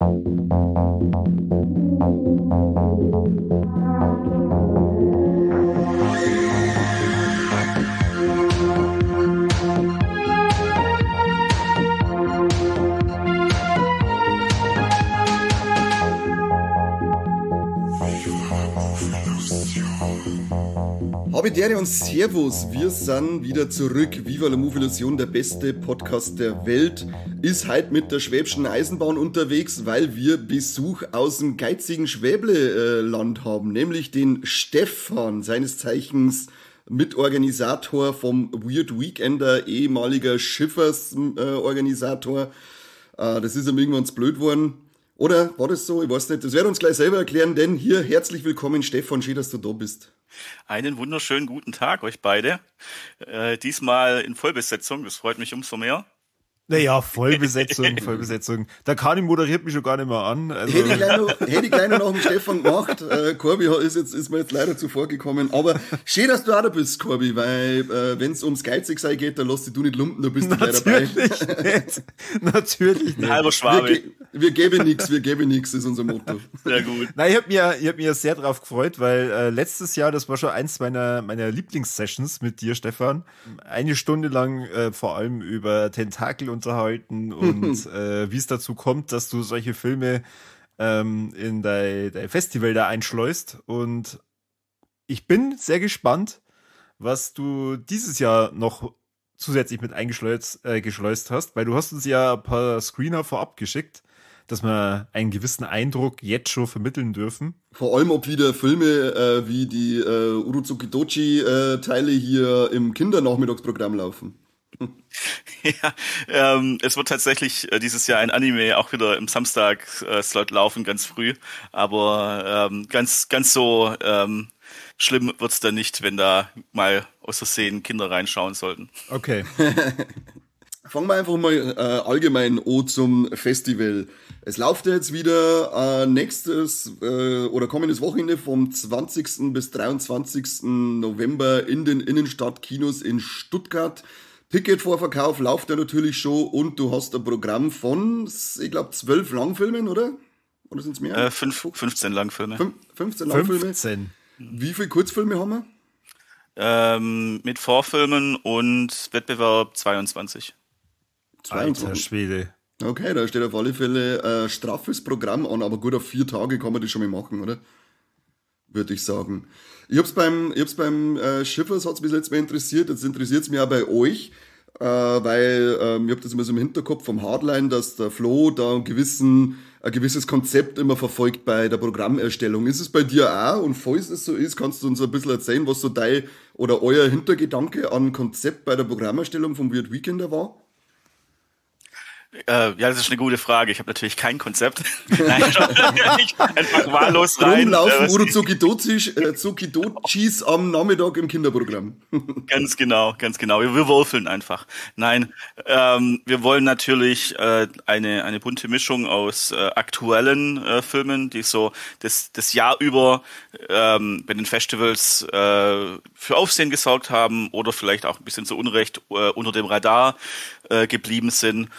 Habidere und Servus, wir sind wieder zurück. Viva la Movilusion, der beste Podcast der Welt, ist heute mit der Schwäbischen Eisenbahn unterwegs, weil wir Besuch aus dem geizigen Schwäble-Land haben, nämlich den Stefan, seines Zeichens Mitorganisator vom Weird Weekender, ehemaliger Schiffers-Organisator. Das ist ihm irgendwann zu blöd geworden. Oder war das so? Ich weiß nicht. Das werden wir uns gleich selber erklären, denn hier herzlich willkommen, Stefan, schön, dass du da bist. Einen wunderschönen guten Tag euch beide. Diesmal in Vollbesetzung, das freut mich umso mehr. Naja, Vollbesetzung, Vollbesetzung. Der Kani moderiert mich schon gar nicht mehr an. Also. Hätte ich gleich noch nach dem Stefan gemacht. Corby ist mir jetzt leider zuvor gekommen. Aber schön, dass du auch da bist, Corby, weil wenn es ums Geizigsein geht, dann lass dich du nicht lumpen, da bist du gleich dabei. Natürlich nicht. Natürlich nicht. Ein halber Schwabe. Wir geben nichts, ist unser Motto. Sehr gut. Nein, ich hab mich sehr drauf gefreut, weil letztes Jahr, das war schon eins meiner Lieblingssessions mit dir, Stefan. Eine Stunde lang vor allem über Tentakel unterhalten und wie es dazu kommt, dass du solche Filme in dein Festival da einschleust. Und ich bin sehr gespannt, was du dieses Jahr noch zusätzlich mit eingeschleust hast, weil du hast uns ja ein paar Screener vorab geschickt, dass wir einen gewissen Eindruck jetzt schon vermitteln dürfen. Vor allem, ob wieder Filme wie die Urotsukidoji-Teile hier im Kindernachmittagsprogramm laufen. Ja, es wird tatsächlich dieses Jahr ein Anime auch wieder im Samstag-Slot laufen, ganz früh. Aber ganz, ganz so schlimm wird's dann nicht, wenn da mal aus Versehen Kinder reinschauen sollten. Okay. Fangen wir einfach mal allgemein an zum Festival. Es läuft ja jetzt wieder nächstes oder kommendes Wochenende vom 20. bis 23. November in den Innenstadtkinos in Stuttgart. Ticketvorverkauf läuft ja natürlich schon und du hast ein Programm von, ich glaube, 12 Langfilmen, oder? Oder sind's mehr? 15 Langfilme. 15 Langfilme. 15. Wie viele Kurzfilme haben wir? Mit Vorfilmen und Wettbewerb 22. 22. Alter Schwede. Okay, da steht auf alle Fälle straffes Programm an, aber gut, auf 4 Tage kann man das schon mal machen, oder? Würde ich sagen. Ich hab's beim Schiffers, hat's mich letztes Mal interessiert, jetzt interessiert's mich auch bei euch, weil ich hab das immer so im Hinterkopf vom Hardline, dass der Flo da ein gewisses Konzept immer verfolgt bei der Programmerstellung. Ist es bei dir auch? Und falls es so ist, kannst du uns ein bisschen erzählen, was so dein oder euer Hintergedanke an Konzept bei der Programmerstellung vom Weird Weekender war? Ja, das ist eine gute Frage. Ich habe natürlich kein Konzept. Nein, ich einfach wahllos rein. Rumlaufen Urotsukidochis am Nachmittag im Kinderprogramm. Ganz genau, ganz genau. Wir würfeln einfach. Nein, wir wollen natürlich eine bunte Mischung aus aktuellen Filmen, die so das Jahr über bei den Festivals für Aufsehen gesorgt haben oder vielleicht auch ein bisschen zu Unrecht unter dem Radar geblieben sind.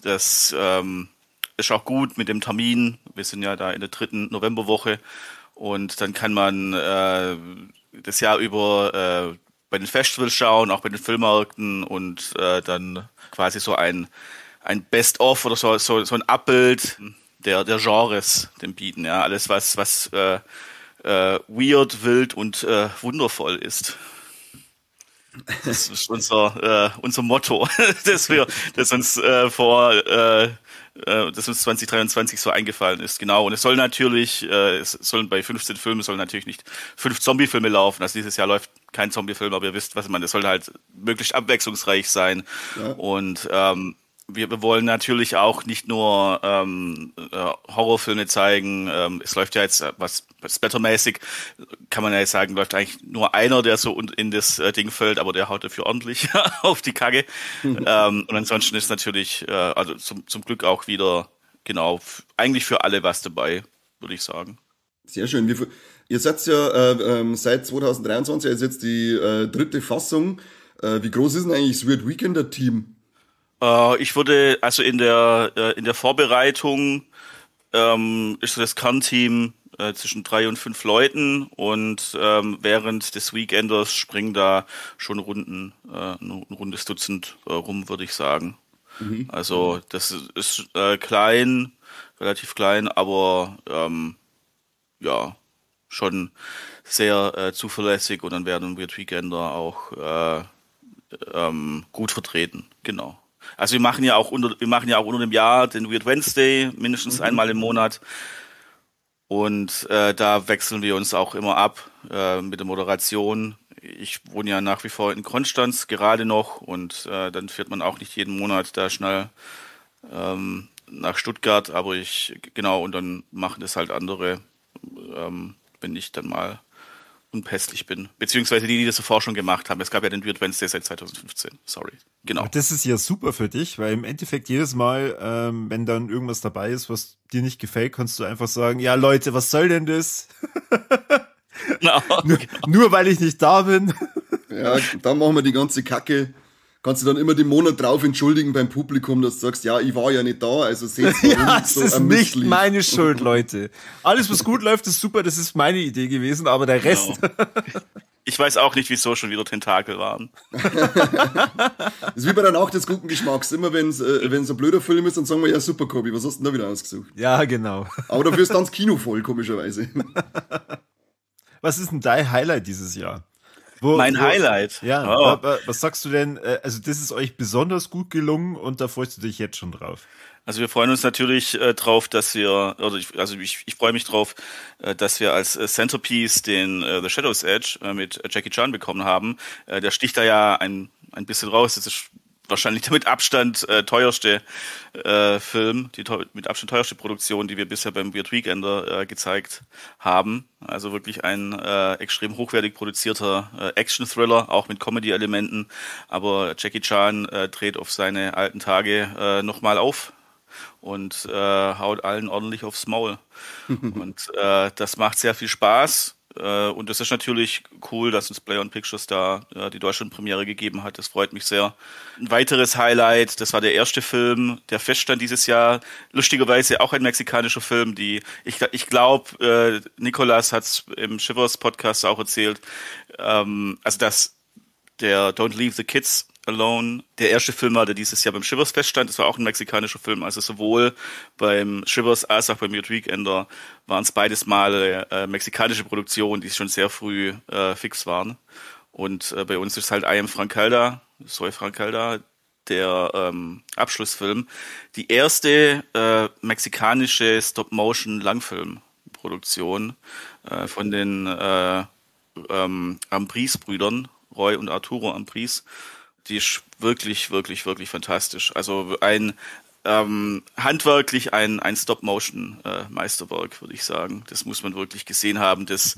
Das ist auch gut mit dem Termin. Wir sind ja da in der 3. Novemberwoche und dann kann man das Jahr über bei den Festivals schauen, auch bei den Filmmärkten und dann quasi so ein Best-of oder so ein Abbild der Genres dem bieten. Ja, alles was weird, wild und wundervoll ist. Das ist unser Motto, das uns das uns 2023 so eingefallen ist. Genau. Und es soll natürlich, es sollen bei 15 Filmen sollen natürlich nicht 5 Zombie-Filme laufen. Also dieses Jahr läuft kein Zombie-Film, aber ihr wisst, was ich meine. Es soll halt möglichst abwechslungsreich sein. Ja. Und wir wollen natürlich auch nicht nur Horrorfilme zeigen. Es läuft ja jetzt was splattermäßig, kann man ja jetzt sagen, läuft eigentlich nur einer, der so in das Ding fällt, aber der haut dafür ordentlich auf die Kacke. Und ansonsten ist natürlich, also zum Glück auch wieder, genau, eigentlich für alle was dabei, würde ich sagen. Sehr schön. Ihr seid ja seit 2023, also jetzt die dritte Fassung. Wie groß ist denn eigentlich das Weird Weekender Team? Ich würde, also in der Vorbereitung ist das Kernteam zwischen 3 und 5 Leuten und während des Weekenders springen da schon ein rundes Dutzend rum, würde ich sagen. Mhm. Also das ist klein, relativ klein, aber ja, schon sehr zuverlässig und dann werden wir Weekender auch gut vertreten, genau. Also wir machen ja auch unter dem Jahr den Weird Wednesday mindestens einmal im Monat und da wechseln wir uns auch immer ab mit der Moderation. Ich wohne ja nach wie vor in Konstanz gerade noch und dann fährt man auch nicht jeden Monat da schnell nach Stuttgart, aber und dann machen das halt andere, wenn ich dann mal unpässlich bin. Beziehungsweise die das zuvor schon gemacht haben. Es gab ja den Weird Wednesday seit 2015. Sorry. Genau. Das ist ja super für dich, weil im Endeffekt jedes Mal, wenn dann irgendwas dabei ist, was dir nicht gefällt, kannst du einfach sagen, ja Leute, was soll denn das? Genau. Nur weil ich nicht da bin. Ja, dann machen wir die ganze Kacke. Kannst du dann immer den Monat drauf entschuldigen beim Publikum, dass du sagst, ja, ich war ja nicht da, also seht's warum. Ja, es so ist nicht meine Schuld, Leute. Alles, was gut läuft, ist super, das ist meine Idee gewesen, aber der Rest. Genau. Ich weiß auch nicht, wieso schon wieder Tentakel waren. Das ist wie bei der Nacht des guten Geschmacks. Immer wenn es ein blöder Film ist, dann sagen wir, ja super, Kobi, was hast du denn da wieder ausgesucht? Ja, genau. Aber dafür ist dann das Kino voll, komischerweise. Was ist denn dein Highlight dieses Jahr? Mein Highlight? Ja, oh. Was sagst du denn? Also das ist euch besonders gut gelungen und da freust du dich jetzt schon drauf. Also wir freuen uns natürlich drauf, dass wir, oder ich freue mich drauf, dass wir als Centerpiece den The Shadow's Edge mit Jackie Chan bekommen haben. Der sticht da ja ein bisschen raus. Das ist wahrscheinlich der mit Abstand teuerste Film, die mit Abstand teuerste Produktion, die wir bisher beim Weird Weekender gezeigt haben. Also wirklich ein extrem hochwertig produzierter Action-Thriller, auch mit Comedy-Elementen. Aber Jackie Chan dreht auf seine alten Tage nochmal auf und haut allen ordentlich aufs Maul. Und das macht sehr viel Spaß. Und das ist natürlich cool, dass uns Play on Pictures da die Deutschlandpremiere gegeben hat. Das freut mich sehr. Ein weiteres Highlight, das war der erste Film, der feststand dieses Jahr. Lustigerweise auch ein mexikanischer Film, die ich glaube, Nicolas hat es im Shivers Podcast auch erzählt, also dass der Don't Leave the Kids Alone der erste Film war, der dieses Jahr beim Shivers feststand. Das war auch ein mexikanischer Film. Also sowohl beim Shivers als auch beim Weird Weekender waren es beides Male mexikanische Produktionen, die schon sehr früh fix waren. Und bei uns ist halt I Am Frank Calda, Soy Frank Calda, der Abschlussfilm. Die erste mexikanische Stop-Motion-Langfilmproduktion von den Ambriz-Brüdern, Roy und Arturo Ambriz. Die ist wirklich, wirklich, wirklich fantastisch. Also ein handwerklich ein Stop-Motion-Meisterwerk, würde ich sagen. Das muss man wirklich gesehen haben. Das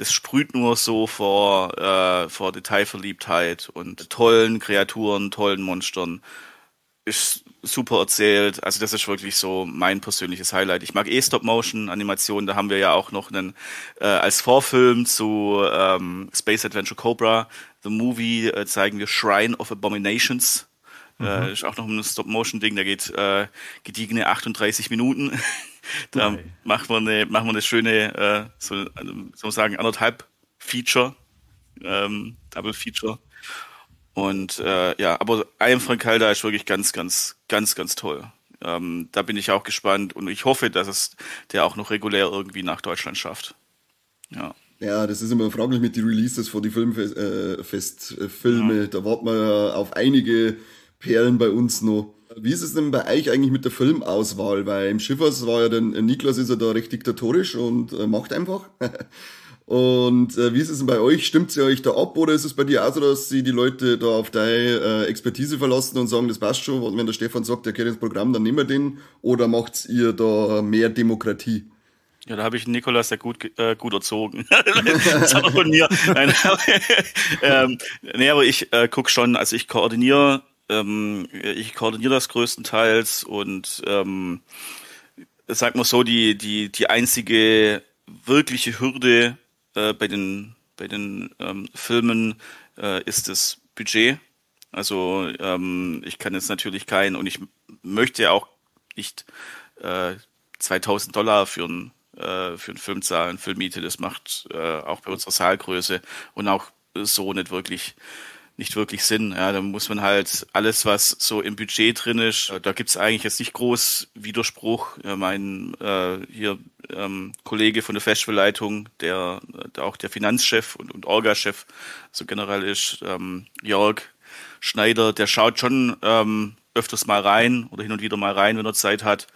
sprüht nur so vor Detailverliebtheit und tollen Kreaturen, tollen Monstern. Ist super erzählt. Also das ist wirklich so mein persönliches Highlight. Ich mag Stop-Motion-Animationen. Da haben wir ja auch noch einen als Vorfilm zu Space Adventure Cobra The Movie zeigen wir Shrine of Abominations. Ist auch noch ein Stop-Motion-Ding, der geht gediegene 38 Minuten. Da machen wir eine schöne, sozusagen 1,5 Feature, Double Feature. Und ja, aber I Am Frank Calda ist wirklich ganz, ganz, ganz, ganz toll. Da bin ich auch gespannt und ich hoffe, dass es der auch noch regulär irgendwie nach Deutschland schafft. Ja. Ja, das ist immer fraglich mit den Releases vor die Filmfestfilme. Ja. Da warten wir ja auf einige Perlen bei uns noch. Wie ist es denn bei euch eigentlich mit der Filmauswahl? Weil im Shivers war ja dann, Niklas ist ja da recht diktatorisch und macht einfach. Und wie ist es denn bei euch? Stimmt sie euch da ab oder ist es bei dir auch so, dass sie die Leute da auf deine Expertise verlassen und sagen, das passt schon, wenn der Stefan sagt, er kennt das Programm, dann nehmen wir den? Oder macht ihr da mehr Demokratie? Ja, da habe ich Nikolas ja gut erzogen. Das hat er von mir. Nein, nee, aber ich guck schon, also ich koordiniere das größtenteils und sag mal so, die einzige wirkliche Hürde bei den Filmen ist das Budget. Also ich kann jetzt natürlich keinen, und ich möchte auch nicht $2000 für einen Film zahlen, Filmmiete, das macht auch bei unserer Saalgröße und auch so nicht wirklich Sinn. Ja, da muss man halt alles, was so im Budget drin ist, da gibt's eigentlich jetzt nicht groß Widerspruch. Ja, mein hier Kollege von der Festivalleitung, der auch der Finanzchef und Orga-Chef so generell ist, Jörg Schneider, der schaut schon öfters mal rein oder hin und wieder mal rein, wenn er Zeit hat.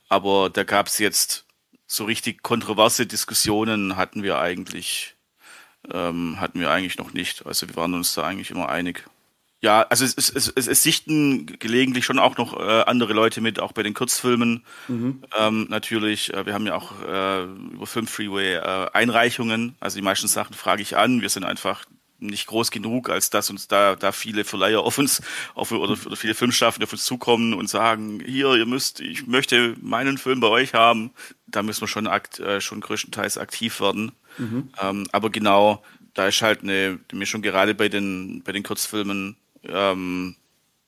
Aber da gab's jetzt so richtig kontroverse Diskussionen hatten wir eigentlich noch nicht. Also wir waren uns da eigentlich immer einig. Ja, also es sichten gelegentlich schon auch noch andere Leute mit, auch bei den Kurzfilmen. Mhm. Natürlich, wir haben ja auch über Film Freeway Einreichungen. Also die meisten Sachen frage ich an. Wir sind einfach nicht groß genug, als dass uns da viele Verleiher auf uns oder viele Filmschaffende auf uns zukommen und sagen, hier, ich möchte meinen Film bei euch haben. Da müssen wir schon schon größtenteils aktiv werden. Mhm. Aber genau, da ist halt eine Mischung, gerade bei den Kurzfilmen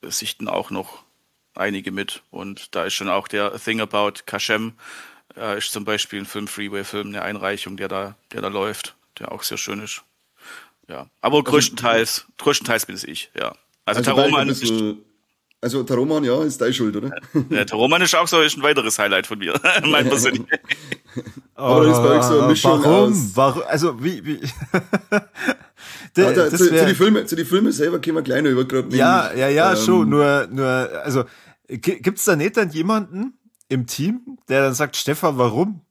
sichten auch noch einige mit. Und da ist schon auch der Thing About Kashem, ist zum Beispiel ein Film Freeway-Film, eine Einreichung, der da läuft, der auch sehr schön ist. Ja, aber größtenteils bin es ich, ja. Also Taroman ist. Also Taroman, ja, ist deine Schuld, oder? Ja, Taroman ist auch so, ist ein weiteres Highlight von mir. Mein persönlich. Aber das ist bei euch so eine Mischung. Warum? Aus. Warum? Also, wie? Zu die Filme selber können wir gleich noch über gerade. Ja, schon. Nur, also, gibt's da nicht dann jemanden im Team, der dann sagt, Stefan, warum?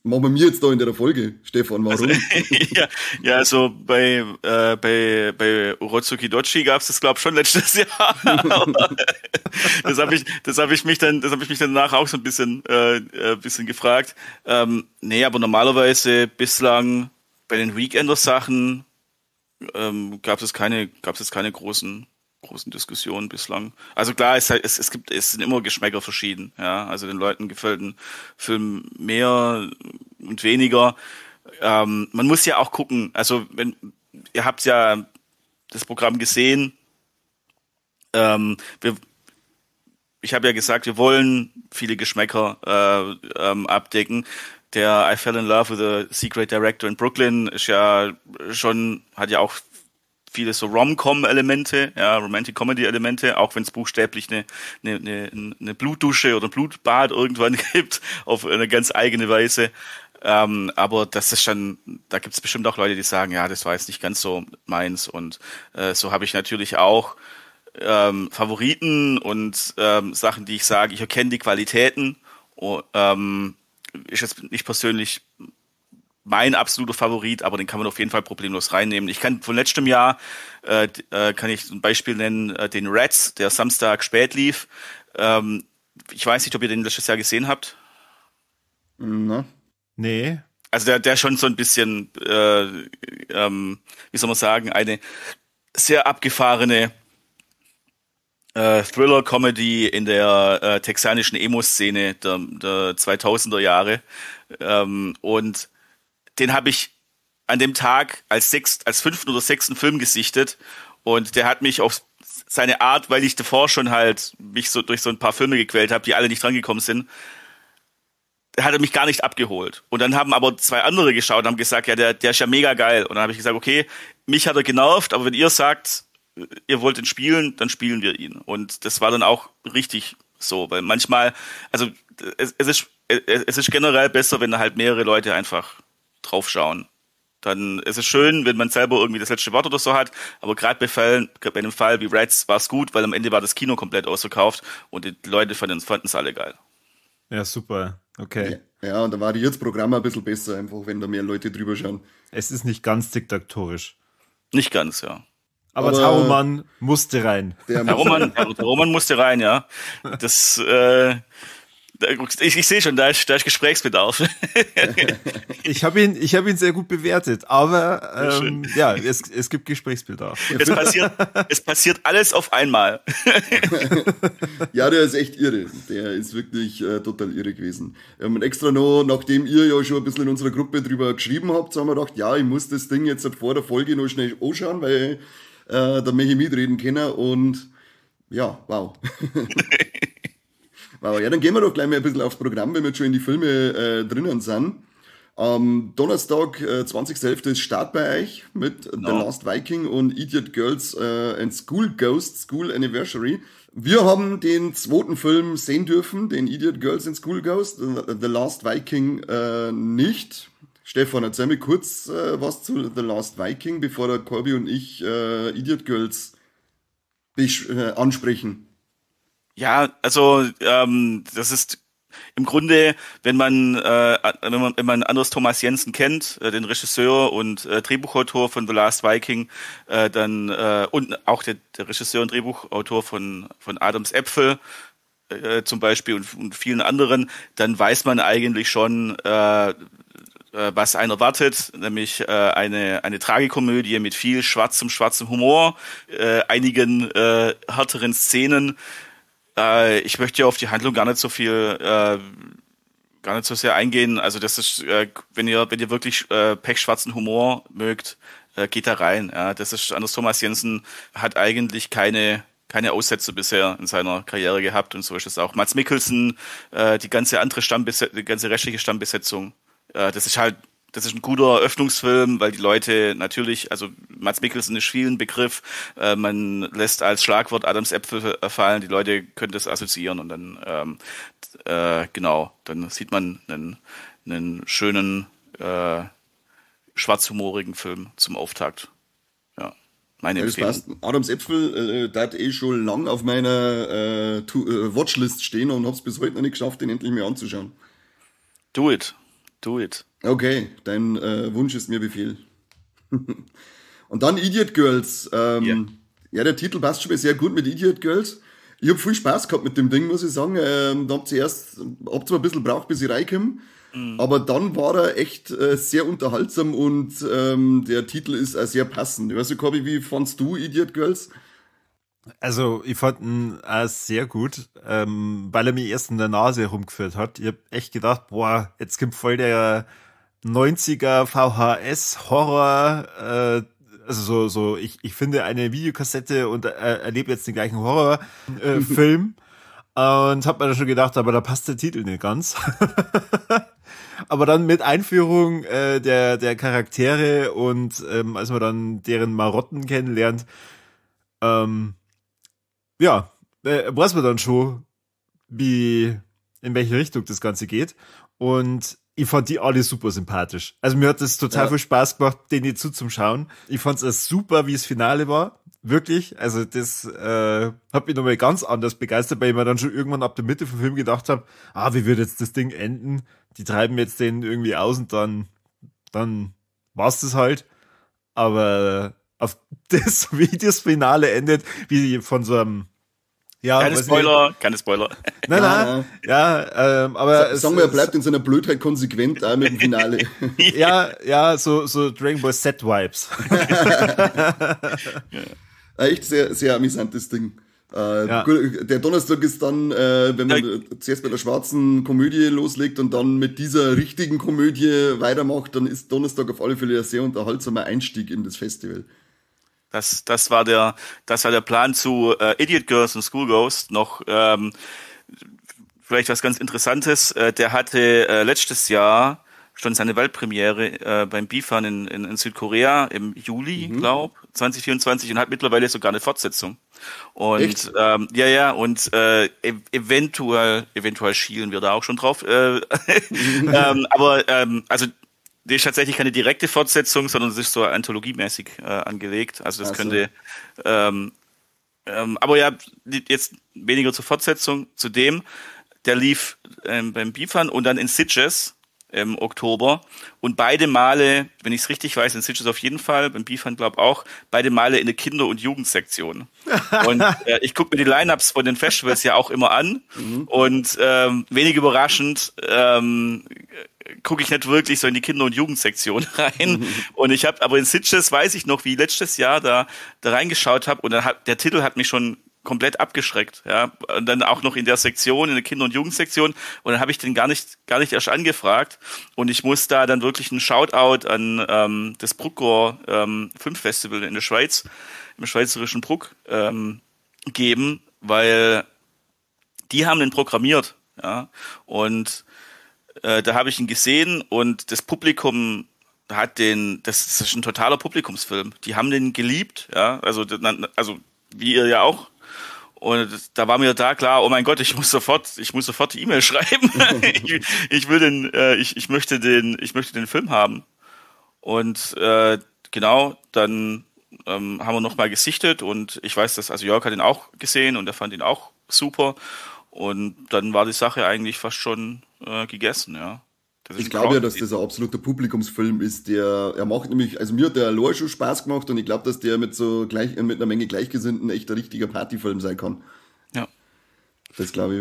Machen wir mir jetzt da in der Folge, Stefan, warum? Also, ja, also bei Urotsuki Doji gab's das, glaube ich, schon letztes Jahr. Das habe ich mich dann danach auch so ein bisschen gefragt. Nee, aber normalerweise bislang bei den Weekender-Sachen gab es keine großen Diskussionen bislang. Also klar, es sind immer Geschmäcker verschieden, ja. Also den Leuten gefällt ein Film mehr und weniger. Man muss ja auch gucken, also wenn, ihr habt ja das Programm gesehen, ich habe ja gesagt, wir wollen viele Geschmäcker abdecken. Der I Fell in Love with a Secret Director in Brooklyn ist ja schon, hat ja auch viele so Rom-Com-Elemente, ja, Romantic-Comedy-Elemente, auch wenn es buchstäblich eine Blutdusche oder ein Blutbad irgendwann gibt, auf eine ganz eigene Weise. Aber das ist schon, da gibt es bestimmt auch Leute, die sagen, ja, das war jetzt nicht ganz so meins. Und so habe ich natürlich auch Favoriten und Sachen, die ich sage, ich erkenne die Qualitäten. Ist jetzt nicht persönlich mein absoluter Favorit, aber den kann man auf jeden Fall problemlos reinnehmen. Ich kann von letztem Jahr, kann ich ein Beispiel nennen, den Rats, der Samstag spät lief. Ich weiß nicht, ob ihr den letztes Jahr gesehen habt. Na? Nee. Also der schon so ein bisschen, wie soll man sagen, eine sehr abgefahrene Thriller-Comedy in der texanischen Emo-Szene der 2000er Jahre. Und den habe ich an dem Tag als fünften oder sechsten Film gesichtet und der hat mich auf seine Art, weil ich davor schon halt mich so durch so ein paar Filme gequält habe, die alle nicht drangekommen sind, hat er mich gar nicht abgeholt. Und dann haben aber zwei andere geschaut und haben gesagt, ja, der ist ja mega geil. Und dann habe ich gesagt, okay, mich hat er genervt, aber wenn ihr sagt, ihr wollt ihn spielen, dann spielen wir ihn. Und das war dann auch richtig so, weil manchmal, also es ist generell besser, wenn halt mehrere Leute einfach draufschauen. Dann ist es schön, wenn man selber irgendwie das letzte Wort oder so hat, aber gerade bei einem Fall wie Rats war es gut, weil am Ende war das Kino komplett ausverkauft und die Leute fanden es alle geil. Ja, super. Okay. Ja, und da war das Programm ein bisschen besser, einfach wenn da mehr Leute drüber schauen. Es ist nicht ganz diktatorisch. Nicht ganz, ja. Aber Taroman musste rein. Taroman musste rein, ja. Das, ich sehe schon, da ist Gesprächsbedarf. Ich habe ihn sehr gut bewertet, aber ja, es gibt Gesprächsbedarf. Es passiert alles auf einmal. Ja, der ist echt irre. Der ist wirklich total irre gewesen. Wir haben extra noch, nachdem ihr ja schon ein bisschen in unserer Gruppe drüber geschrieben habt, haben wir gedacht, ja, ich muss das Ding jetzt vor der Folge noch schnell anschauen, weil Da möchte ich mitreden können und ja, wow. Wow, ja, dann gehen wir doch gleich mal ein bisschen aufs Programm, wenn wir jetzt schon in die Filme drinnen sind. Am Donnerstag, 20.11. ist Start bei euch mit The Last Viking und Idiot Girls and School Ghost School Anniversary. Wir haben den zweiten Film sehen dürfen, den Idiot Girls and School Ghost, The Last Viking nicht. Stefan, erzähl mir kurz was zu The Last Viking, bevor der Corby und ich Idiot Girls ansprechen. Ja, also das ist im Grunde, wenn man Anders Thomas Jensen kennt, den Regisseur und Drehbuchautor von The Last Viking, dann und auch der Regisseur und Drehbuchautor von Adams Äpfel zum Beispiel und vielen anderen, dann weiß man eigentlich schon, was einen erwartet, nämlich eine Tragikomödie mit viel schwarzem Humor, einigen härteren Szenen. Ich möchte ja auf die Handlung gar nicht so sehr eingehen. Also das ist, wenn ihr wirklich pechschwarzen Humor mögt, geht da rein. Ja, das ist Anders Thomas Jensen hat eigentlich keine Aussätze bisher in seiner Karriere gehabt und so ist es auch. Mads Mikkelsen, die ganze restliche Stammbesetzung. Das ist ein guter Eröffnungsfilm, weil die Leute natürlich, also Mads Mikkelsen ist vielen Begriff, man lässt als Schlagwort Adams Äpfel fallen, die Leute können das assoziieren und dann, genau, dann sieht man einen schönen, schwarzhumorigen Film zum Auftakt. Ja, meine Ja, das Empfehlung. Passt. Adams Äpfel, der hat eh schon lang auf meiner Watchlist stehen und hab's bis heute noch nicht geschafft, den endlich mir anzuschauen. Do it. Do it. Okay, dein Wunsch ist mir Befehl. Und dann Idiot Girls. Ja, der Titel passt schon mal sehr gut mit Idiot Girls. Ich hab viel Spaß gehabt mit dem Ding, muss ich sagen. Da hab zwar ein bisschen braucht, bis ich reinkomme, aber dann war er echt sehr unterhaltsam und der Titel ist auch sehr passend. Ich weiß nicht, Corby, wie fandst du Idiot Girls? Also, ich fand ihn auch sehr gut, weil er mich erst in der Nase rumgeführt hat. Ich hab echt gedacht, boah, jetzt kommt voll der 90er VHS Horror, also so, ich finde eine Videokassette und erlebe jetzt den gleichen Horrorfilm. Und hab mir dann schon gedacht, aber da passt der Titel nicht ganz. Aber dann mit Einführung der Charaktere und als man dann deren Marotten kennenlernt, ja, weiß man dann schon, in welche Richtung das Ganze geht. Und ich fand die alle super sympathisch. Also mir hat das total viel Spaß gemacht, denen zuzuschauen. Ich fand es super, wie es Finale war. Wirklich. Also das hat mich nochmal ganz anders begeistert, weil ich mir dann schon irgendwann ab der Mitte vom Film gedacht habe, ah, wie wird jetzt das Ding enden? Die treiben jetzt den irgendwie aus und dann war's das halt. Aber auf das, wie das Finale endet, wie von so einem ja, keine Spoiler, keine Spoiler. Nein, nein, ja, aber sagen wir, er bleibt in seiner Blödheit konsequent auch mit dem Finale. Ja, so Dragon Ball Z Vibes. Ja. Echt sehr, sehr amüsantes Ding. Ja. Gut, der Donnerstag ist dann, wenn man zuerst bei der schwarzen Komödie loslegt und dann mit dieser richtigen Komödie weitermacht, dann ist Donnerstag auf alle Fälle ein sehr unterhaltsamer Einstieg in das Festival. Das war der Plan zu Idiot Girls und School Ghost. Noch vielleicht was ganz Interessantes. Der hatte letztes Jahr schon seine Weltpremiere beim BIFAN in Südkorea im Juli, glaub, 2024 und hat mittlerweile sogar eine Fortsetzung. Und ja, und eventuell schielen wir da auch schon drauf. Aber also die ist tatsächlich keine direkte Fortsetzung, sondern es ist so anthologiemäßig angelegt. Also das könnte, aber ja, jetzt weniger zur Fortsetzung. Zudem, der lief beim BIFAN und dann in Sitges im Oktober. Und beide Male, wenn ich es richtig weiß, in Sitges auf jeden Fall, beim BIFAN glaube auch, beide Male in der Kinder- und Jugendsektion. Und ich gucke mir die Line-Ups von den Festivals ja auch immer an. Und wenig überraschend gucke ich nicht wirklich so in die Kinder- und Jugendsektion rein. Und ich habe, aber in Sitges weiß ich noch, wie ich letztes Jahr da reingeschaut habe und dann hat der Titel hat mich schon komplett abgeschreckt, ja. Und dann auch noch in der Sektion, in der Kinder- und Jugendsektion. Und dann habe ich den gar nicht erst angefragt. Und ich muss da dann wirklich einen Shoutout an das Bruckgor Filmfestival in der Schweiz, im schweizerischen Bruck, geben, weil die haben den programmiert, ja. Und da habe ich ihn gesehen und das Publikum hat den, das ist ein totaler Publikumsfilm. Die haben den geliebt, ja. Also wie ihr ja auch. Und da war mir da klar, oh mein Gott, ich muss sofort die E-Mail schreiben. Ich möchte den Film haben. Und genau, dann haben wir nochmal gesichtet und ich weiß, dass, also Jörg hat ihn auch gesehen und er fand ihn auch super. Und dann war die Sache eigentlich fast schon gegessen, ja. Ich glaube ja, dass das ein absoluter Publikumsfilm ist, der, er macht nämlich, also mir hat der allein schon Spaß gemacht und ich glaube, dass der mit einer Menge Gleichgesinnten echt ein richtiger Partyfilm sein kann. Ja. Das glaube ich,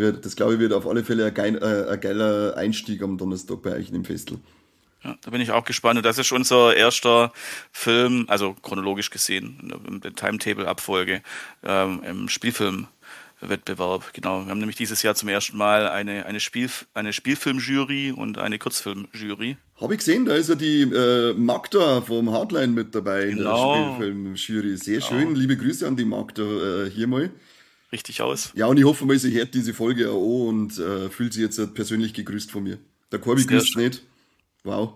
wird auf alle Fälle ein geiler Einstieg am Donnerstag bei euch in dem Festival. Ja, da bin ich auch gespannt. Und das ist unser erster Film, also chronologisch gesehen, in der Timetable-Abfolge, im Spielfilmwettbewerb. Genau. Wir haben nämlich dieses Jahr zum ersten Mal eine Spielfilmjury und eine Kurzfilmjury. Habe ich gesehen, da ist ja die Magda vom Hardline mit dabei in der Spielfilmjury. Sehr schön. Liebe Grüße an die Magda hier mal. Richtig aus. Ja, und ich hoffe mal, sie hört diese Folge auch und fühlt sich jetzt persönlich gegrüßt von mir. Der Corby grüßt nicht. Wow.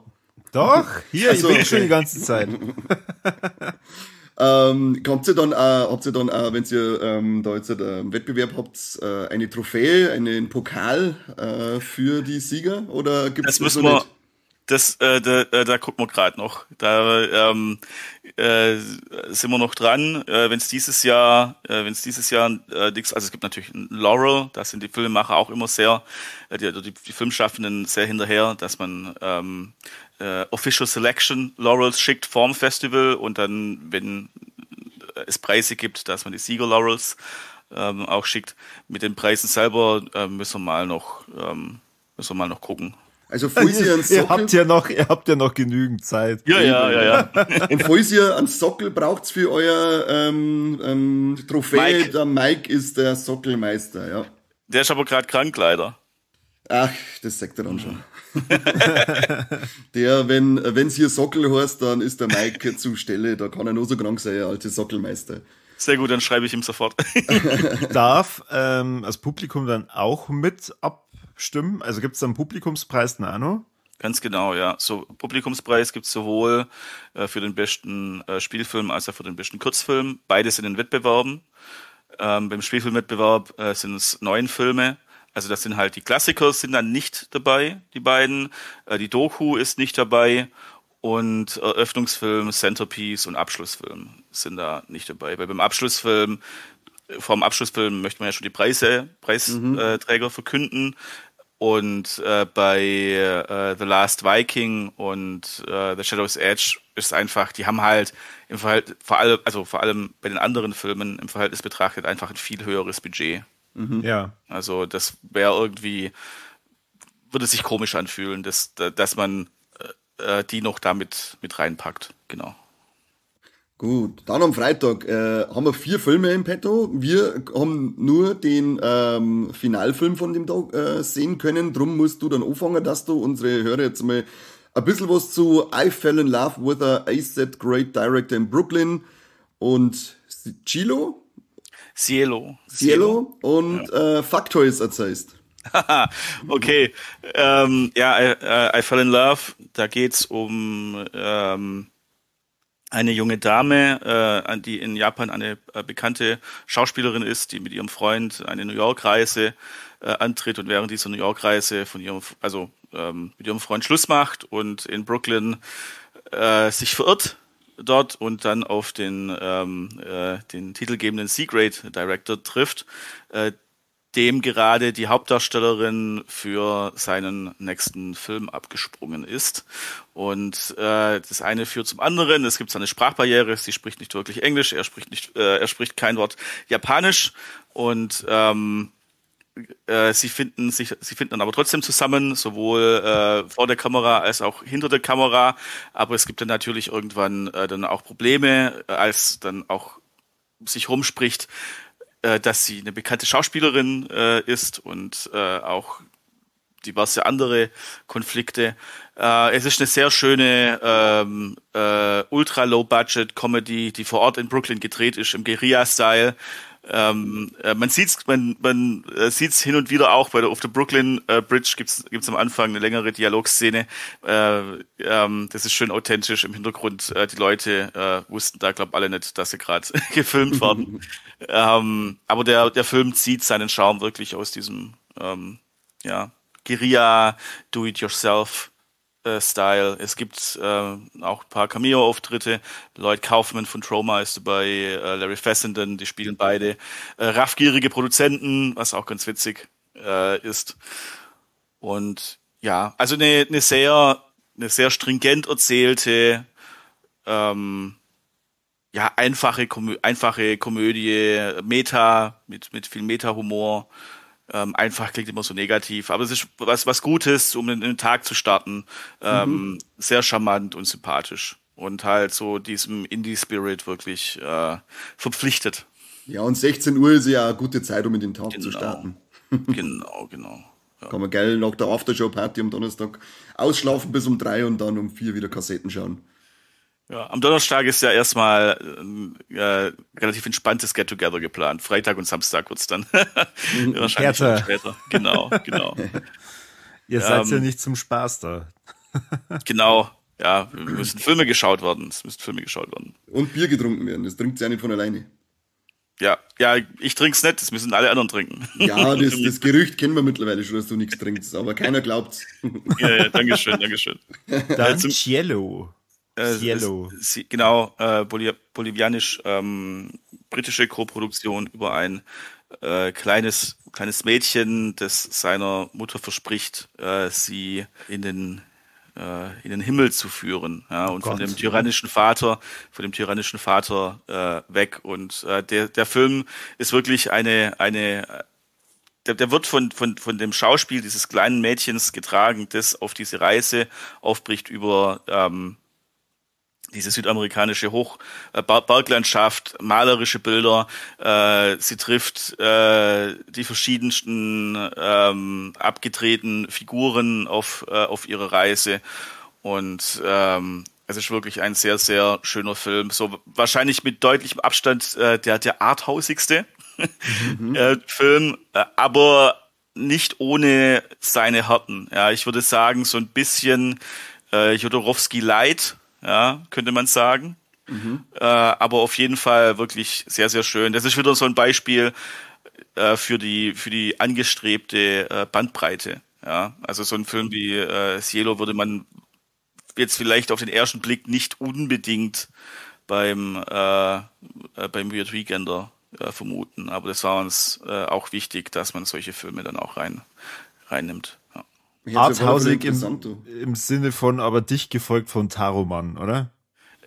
Doch, hier, also, ich bin schon die ganze Zeit. Habt ihr dann auch, wenn ihr da jetzt einen Wettbewerb habt, eine Trophäe, einen Pokal für die Sieger? Oder gibt's das noch nicht? Da gucken wir gerade noch. Da sind wir noch dran. Wenn es dieses Jahr nichts, also es gibt natürlich ein Laurel, da sind die Filmemacher auch immer sehr, die Filmschaffenden sehr hinterher, dass man Official Selection Laurels schickt vorm Festival und dann, wenn es Preise gibt, dass man die Sieger Laurels auch schickt. Mit den Preisen selber müssen wir mal noch gucken. Also falls ihr einen Sockel, ihr habt ja noch genügend Zeit. Ja. Und falls ihr einen Sockel braucht für euer Trophäe, Mike. Der Mike ist der Sockelmeister, ja. Der ist aber gerade krank, leider. Ach, das sagt er dann schon. Der, wenn's hier Sockel heißt, dann ist der Mike zur Stelle, da kann er nur so krank sein, der alte Sockelmeister. Sehr gut, dann schreibe ich ihm sofort. Darf das Publikum dann auch mit abstimmen? Also gibt es dann einen Publikumspreis, Nano? Ganz genau, ja. So, Publikumspreis gibt es sowohl für den besten Spielfilm als auch für den besten Kurzfilm. Beides in den Wettbewerben. Beim Spielfilmwettbewerb sind es 9 Filme. Also das sind halt die Klassiker, sind dann nicht dabei, die beiden. Die Doku ist nicht dabei. Und Eröffnungsfilm, Centerpiece und Abschlussfilm sind da nicht dabei. Weil beim Abschlussfilm, vor dem Abschlussfilm möchte man ja schon die Preisträger verkünden. Und bei The Last Viking und The Shadow's Edge ist einfach, die haben halt im Verhältnis, vor allem bei den anderen Filmen im Verhältnis betrachtet einfach ein viel höheres Budget. Mhm. Ja. Also das wäre irgendwie, würde sich komisch anfühlen, dass man die noch damit mit reinpackt. Genau. Gut, dann am Freitag haben wir 4 Filme im Petto. Wir haben nur den Finalfilm von dem Tag sehen können. Drum musst du dann anfangen, dass du unsere Hörer jetzt mal ein bisschen was zu I Fell in Love with a A-Set Great Director in Brooklyn und Cielo und ja. Fuck Toys erzählst. Okay, ja, I Fell in Love, da geht's um eine junge Dame, die in Japan eine bekannte Schauspielerin ist, die mit ihrem Freund eine New York-Reise antritt und während dieser New York-Reise mit ihrem Freund Schluss macht und in Brooklyn sich verirrt dort und dann auf den titelgebenden C-Grade Director trifft, dem gerade die Hauptdarstellerin für seinen nächsten Film abgesprungen ist. Und das eine führt zum anderen. Es gibt eine Sprachbarriere. Sie spricht nicht wirklich Englisch, er spricht kein Wort Japanisch. Und sie finden dann aber trotzdem zusammen, sowohl vor der Kamera als auch hinter der Kamera. Aber es gibt dann natürlich irgendwann dann auch Probleme, als dann auch sich rumspricht, dass sie eine bekannte Schauspielerin ist und auch diverse andere Konflikte. Es ist eine sehr schöne ultra Low-Budget-Comedy, die vor Ort in Brooklyn gedreht ist, im Guerilla-Style. Man sieht's, man sieht's hin und wieder auch bei der auf der Brooklyn Bridge gibt's am Anfang eine längere Dialogszene. Das ist schön authentisch im Hintergrund. Die Leute wussten da, glaub, alle nicht, dass sie gerade gefilmt werden. Aber der Film zieht seinen Charme wirklich aus diesem ja, Guerilla, Do-it-yourself Style. Es gibt auch ein paar Cameo-Auftritte. Lloyd Kaufman von Troma ist dabei, Larry Fessenden, die spielen beide raffgierige Produzenten, was auch ganz witzig ist. Und ja, also eine sehr stringent erzählte, ja, einfache Komödie, Meta, mit viel Meta-Humor. Einfach klingt immer so negativ, aber es ist was Gutes, um den Tag zu starten. Sehr charmant und sympathisch und halt so diesem Indie-Spirit wirklich verpflichtet. Ja, und 16 Uhr ist ja eine gute Zeit, um in den Tag zu starten. Genau. Ja. Kann man geil nach der Aftershow-Party am Donnerstag ausschlafen bis um 3 und dann um 4 wieder Kassetten schauen. Ja, am Donnerstag ist ja erstmal relativ entspanntes Get-Together geplant. Freitag und Samstag wird's dann wahrscheinlich härter. Später. Genau. Ihr seid ja nicht zum Spaß da. Genau, ja, müssen Filme geschaut werden. Es müssen Filme geschaut werden. Und Bier getrunken werden. Das trinkt ja nicht von alleine. Ja, ich trink's nicht, das müssen alle anderen trinken. Ja, das Gerücht kennen wir mittlerweile schon, dass du nichts trinkst, aber keiner glaubt's. Ja, dankeschön, dankeschön. Dann Cielo. Cielo. Genau, bolivianisch britische Koproduktion über ein kleines Mädchen, das seiner Mutter verspricht, sie in den Himmel zu führen, ja, und von Gott. dem tyrannischen Vater weg. Und der Film ist wirklich eine der wird von dem Schauspiel dieses kleinen Mädchens getragen, das auf diese Reise aufbricht über diese südamerikanische Berglandschaft, malerische Bilder. Sie trifft die verschiedensten abgedrehten Figuren auf ihrer Reise. Und es ist wirklich ein sehr, sehr schöner Film. So wahrscheinlich mit deutlichem Abstand der arthausigste Film, aber nicht ohne seine Härten. Ja, ich würde sagen, so ein bisschen Jodorowsky Light, ja, könnte man sagen. Aber auf jeden Fall wirklich sehr, sehr schön. Das ist wieder so ein Beispiel für die angestrebte Bandbreite. Ja, also so ein Film wie Cielo würde man jetzt vielleicht auf den ersten Blick nicht unbedingt beim Weird Weekender vermuten. Aber das war uns auch wichtig, dass man solche Filme dann auch reinnimmt. Ja. Arthausig im Sinne von aber dicht gefolgt von Taroman, oder?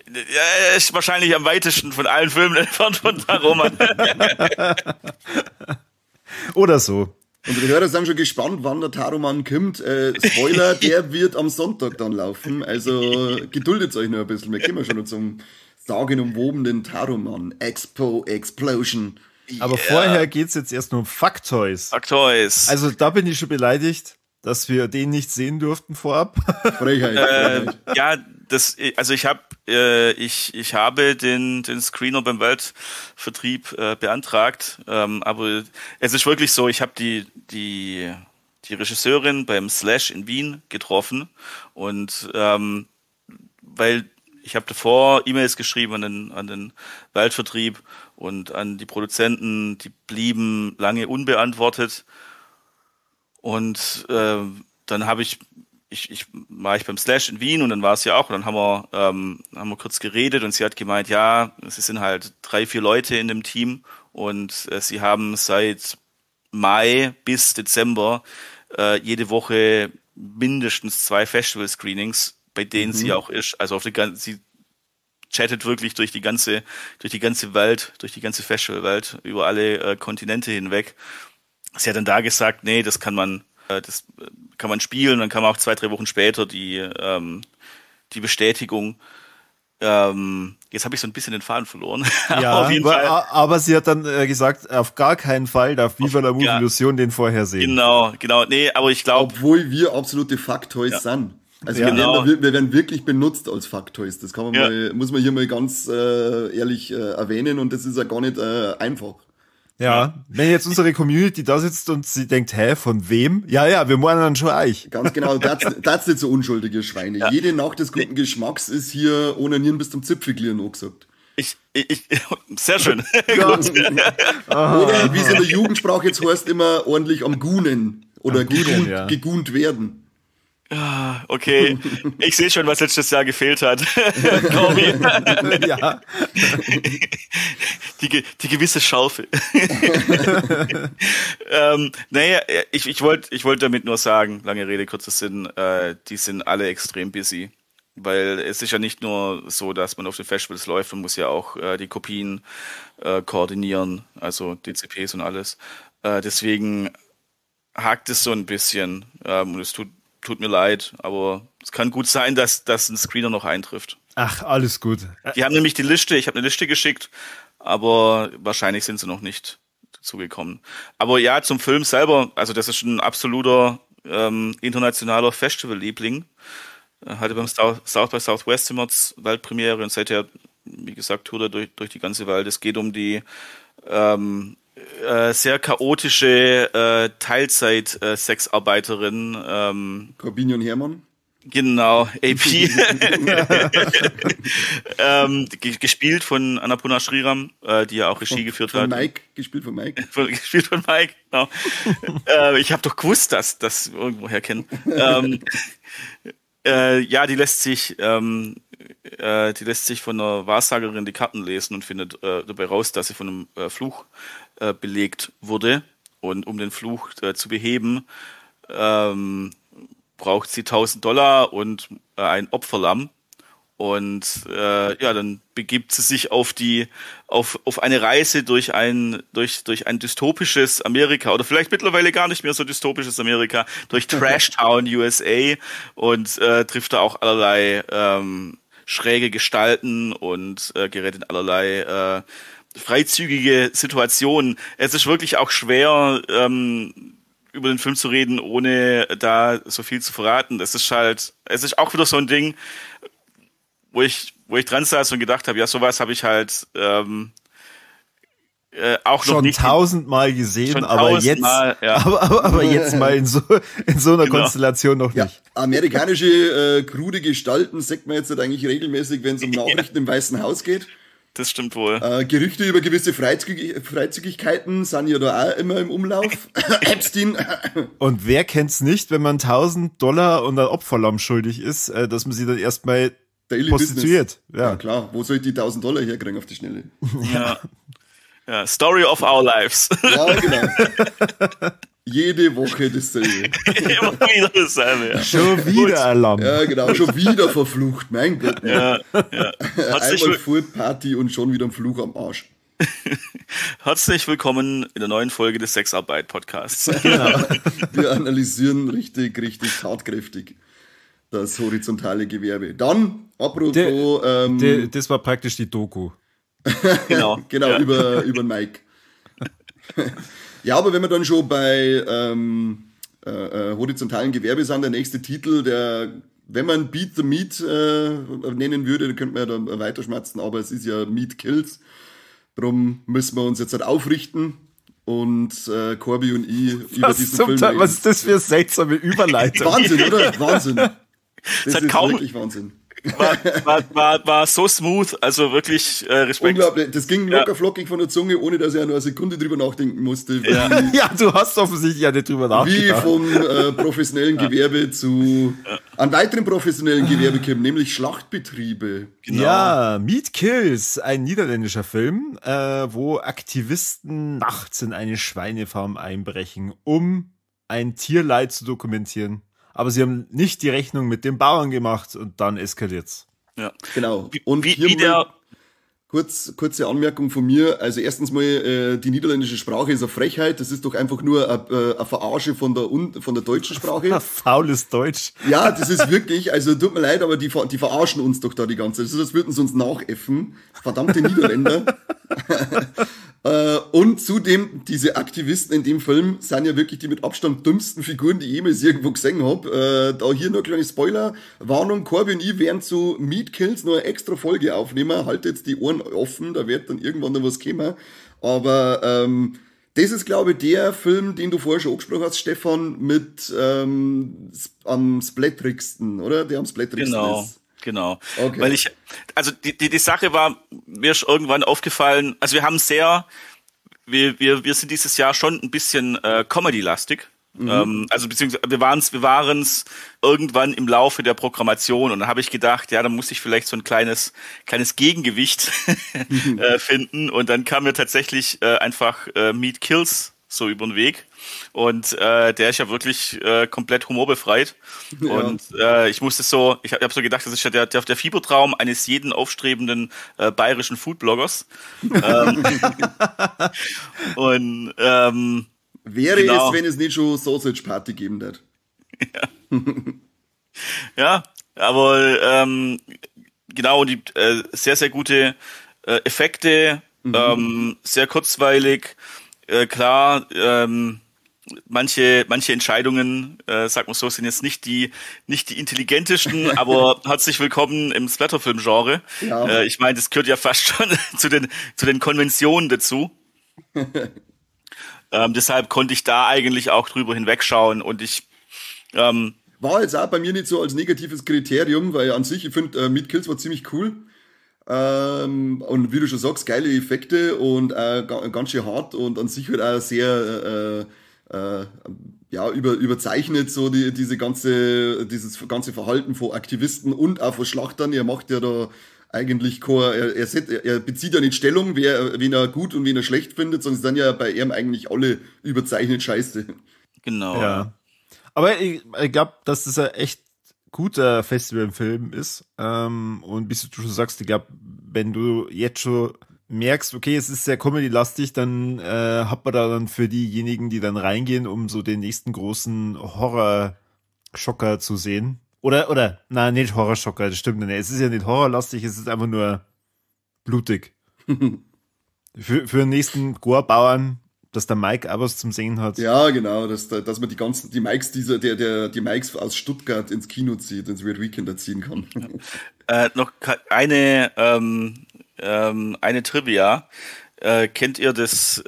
Ja, ist wahrscheinlich am weitesten von allen Filmen entfernt von Taroman. Oder so. Unsere Hörer sind schon gespannt, wann der Taroman kommt. Spoiler, der wird am Sonntag dann laufen. Also geduldet euch noch ein bisschen. Wir kommen schon noch zum sagenumwobenen Taroman. Expo Explosion. Aber vorher geht's jetzt erst nur um Fuck Toys. Fuck Toys. Also da bin ich schon beleidigt, dass wir den nicht sehen durften vorab. Frechheit. Frechheit. Ja, also ich habe den Screener beim Weltvertrieb beantragt, aber es ist wirklich so, ich habe die Regisseurin beim Slash in Wien getroffen und weil ich habe davor E-Mails geschrieben an den Weltvertrieb und an die Produzenten, die blieben lange unbeantwortet. Und dann habe ich, ich, ich war ich beim Slash in Wien und dann war es ja auch und dann haben wir kurz geredet und sie hat gemeint, ja, es sind halt drei, vier Leute in dem Team und sie haben seit Mai bis Dezember jede Woche mindestens zwei Festival-Screenings, bei denen sie auch ist. Also auf die ganze, sie chattet wirklich durch die ganze Welt, durch die ganze Festivalwelt, über alle Kontinente hinweg. Sie hat dann da gesagt, nee, das kann man spielen, dann kam auch 2, 3 Wochen später die Bestätigung. Jetzt habe ich so ein bisschen den Faden verloren. Ja, auf jeden Fall. Aber sie hat dann gesagt, auf gar keinen Fall darf Viva la Movilusion den vorher sehen. Genau. Nee, aber ich glaube. Obwohl wir absolute Fucktoys sind. Also wir werden wirklich benutzt als Fucktoys. Das kann man mal, muss man hier mal ganz ehrlich erwähnen und das ist ja gar nicht einfach. Ja, wenn jetzt unsere Community da sitzt und sie denkt, hä, von wem? Ja, wir meinen dann schon euch. Ganz genau, das nicht so unschuldige Schweine. Ja. Jede Nacht des guten Geschmacks ist hier ohne Nieren bis zum Zipfelglieren angesagt. Ich, sehr schön. Oder wie es in der Jugendsprache jetzt heißt, immer ordentlich am Gunen oder gegunt werden. Okay, ich sehe schon, was letztes Jahr gefehlt hat. Corby. Ja. Die gewisse Schärfe. Naja, ich wollte damit nur sagen, lange Rede, kurzer Sinn, die sind alle extrem busy. Weil es ist ja nicht nur so, dass man auf den Festivals läuft, man muss ja auch die Kopien koordinieren, also DCPs und alles. Deswegen hakt es so ein bisschen und es tut mir leid, aber es kann gut sein, dass ein Screener noch eintrifft. Ach, alles gut. Die haben nämlich die Liste, ich habe eine Liste geschickt, aber wahrscheinlich sind sie noch nicht dazugekommen. Aber ja, zum Film selber, also das ist ein absoluter internationaler Festival-Liebling. Hatte beim South by Southwest im März Weltpremiere und seither, wie gesagt, tourt er durch die ganze Welt. Es geht um die sehr chaotische Teilzeit-Sexarbeiterin. Corbinian Herrmann. Genau, AP. Gespielt von Annapurna Sriram, die ja auch Regie geführt hat. Mike, gespielt von Mike. Gespielt von Mike, genau. Ich habe doch gewusst, dass das irgendwoher kennen. Ja, die lässt sich von einer Wahrsagerin die Karten lesen und findet dabei raus, dass sie von einem Fluch belegt wurde. Und um den Fluch zu beheben, braucht sie $1.000 und ein Opferlamm. Und ja, dann begibt sie sich auf eine Reise durch ein dystopisches Amerika oder vielleicht mittlerweile gar nicht mehr so dystopisches Amerika, durch Trashtown USA und trifft da auch allerlei schräge Gestalten und gerät in allerlei freizügige Situationen. Es ist wirklich auch schwer, über den Film zu reden, ohne da so viel zu verraten. Es ist auch wieder so ein Ding, wo ich dran saß und gedacht habe, ja, sowas habe ich halt auch schon noch nicht 1000-mal gesehen, schon aber jetzt, ja. aber jetzt mal in so einer genau. Konstellation noch nicht. Ja, amerikanische krude Gestalten sagt man jetzt halt eigentlich regelmäßig, wenn es um Nachrichten im Weißen Haus geht. Das stimmt wohl. Gerüchte über gewisse Freizügigkeiten sind ja da auch immer im Umlauf. Epstein. Und wer kennt's nicht, wenn man $1.000 und ein Opferlamm schuldig ist, dass man sie dann erstmal Daily prostituiert. Ja. Ja, klar. Wo soll ich die $1.000 herkriegen auf die Schnelle? Ja. Ja. Story of our lives. Ja, genau. Jede Woche dasselbe. Immer wieder dasselbe, ja. Schon wieder Alarm. Ja, genau. Schon wieder verflucht. Mein Gott. Ja, ja. Einmal Furt-Party und schon wieder ein Fluch am Arsch. Herzlich willkommen in der neuen Folge des Sexarbeit-Podcasts. Genau. Wir analysieren richtig, richtig tatkräftig das horizontale Gewerbe. Dann, apropos... das war praktisch die Doku. Genau. Genau, ja. über Mike. Ja, aber wenn wir dann schon bei horizontalen Gewerbe sind, der nächste Titel, der, wenn man Beat the Meat nennen würde, dann könnte man ja da weiterschmerzen, aber es ist ja Meat Kills. Drum müssen wir uns jetzt halt aufrichten und Corby und ich über diesen Film reden. Was ist das für eine seltsame Überleitung? Wahnsinn, oder? Wahnsinn. Das ist kaum, wirklich Wahnsinn. War so smooth, also wirklich Respekt. Unglaublich, das ging locker flockig von der Zunge, ohne dass ich ja nur eine Sekunde drüber nachdenken musste. Ja, ja, du hast offensichtlich ja nicht drüber nachgedacht. Wie vom professionellen Gewerbe zu einem weiteren professionellen Gewerbe kommen, nämlich Schlachtbetriebe. Genau. Ja, Meat Kills, ein niederländischer Film, wo Aktivisten nachts in eine Schweinefarm einbrechen, um ein Tierleid zu dokumentieren. Aber sie haben nicht die Rechnung mit dem Bauern gemacht und dann eskaliert's. Ja. Genau. Und wie der Kurze Anmerkung von mir. Also erstens mal, die niederländische Sprache ist eine Frechheit. Das ist doch einfach nur eine Verarsche von der deutschen Sprache. Faules Deutsch. Ja, das ist wirklich, also tut mir leid, aber die verarschen uns doch da die ganze Zeit. Das ist, als würden sie uns nachäffen. Verdammte Niederländer. Und zudem, diese Aktivisten in dem Film sind ja wirklich die mit Abstand dümmsten Figuren, die ich jemals irgendwo gesehen hab. Da hier nur eine kleine Spoiler-Warnung. Corby und ich werden zu Meat Kills noch eine extra Folge aufnehmen. Haltet jetzt die Ohren offen, da wird dann irgendwann noch was kommen. Aber das ist, glaube ich, der Film, den du vorher schon angesprochen hast, Stefan, mit am splatterigsten, oder? Der am splatterigsten ist. Genau. Okay. Weil ich, also die Sache war, mir ist irgendwann aufgefallen, also wir haben sehr, wir sind dieses Jahr schon ein bisschen Comedy-lastig. Mhm. Also beziehungsweise wir waren's irgendwann im Laufe der Programmation und dann habe ich gedacht, ja, da muss ich vielleicht so ein kleines Gegengewicht finden und dann kam mir tatsächlich einfach Meat Kills so über den Weg und der ist ja wirklich komplett humorbefreit. Ja. Und ich musste so, ich habe so gedacht, das ist ja der Fiebertraum eines jeden aufstrebenden bayerischen Foodbloggers. Und wäre genau. Es, wenn es nicht schon Sausage Party geben wird. Ja. Ja, aber genau, und die sehr, sehr gute Effekte, sehr kurzweilig. Klar, manche Entscheidungen, sag mal so, sind jetzt nicht die intelligentesten, aber herzlich willkommen im Splatterfilm-Genre. Ja. Ich meine, das gehört ja fast schon zu den Konventionen dazu. Deshalb konnte ich da eigentlich auch drüber hinwegschauen und ich war jetzt auch bei mir nicht so als negatives Kriterium, weil an sich, ich finde, Meat Kills war ziemlich cool. Und wie du schon sagst, geile Effekte und ganz schön hart und an sich halt auch sehr überzeichnet so dieses ganze Verhalten von Aktivisten und auch von Schlachtern. Er macht ja da eigentlich er bezieht ja nicht Stellung, wen er gut und wen er schlecht findet, sondern sind ja bei ihm eigentlich alle überzeichnet scheiße. Genau. Ja. Aber ich glaube, dass das ja echt guter Festivalfilm ist. Und wie du schon sagst, ich glaube, wenn du jetzt schon merkst, okay, es ist sehr comedy-lastig, dann hat man da dann für diejenigen, die dann reingehen, um so den nächsten großen Horror-Schocker zu sehen. Oder, nein, nicht Horror-Schocker, das stimmt nicht. Es ist ja nicht horrorlastig, es ist einfach nur blutig. Für den nächsten Gore-Bauern, dass der Mike auch was zum Singen hat. Ja, genau, dass man die Mikes die Mikes aus Stuttgart ins Kino zieht, ins Weird Weekend ziehen kann. Noch eine Trivia. Kennt ihr das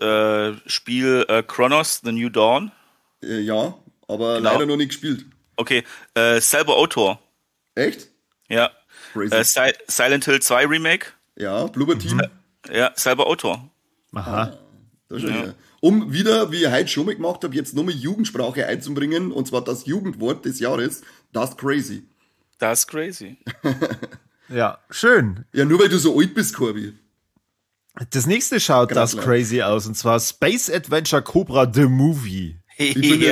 Spiel Chronos, The New Dawn? Ja, aber genau. Leider noch nicht gespielt. Okay, selber Autor. Echt? Ja. Silent Hill 2 Remake. Ja, Bloober Team. Ja, selber Autor. Aha. Das ist ja. Ja. Um wieder, wie ich heute schon mal gemacht habe, jetzt nochmal Jugendsprache einzubringen, und zwar das Jugendwort des Jahres, das crazy. Das crazy. Ja, schön. Ja, nur weil du so alt bist, Corby. Das nächste schaut das crazy aus, und zwar Space Adventure Cobra The Movie. Ich bin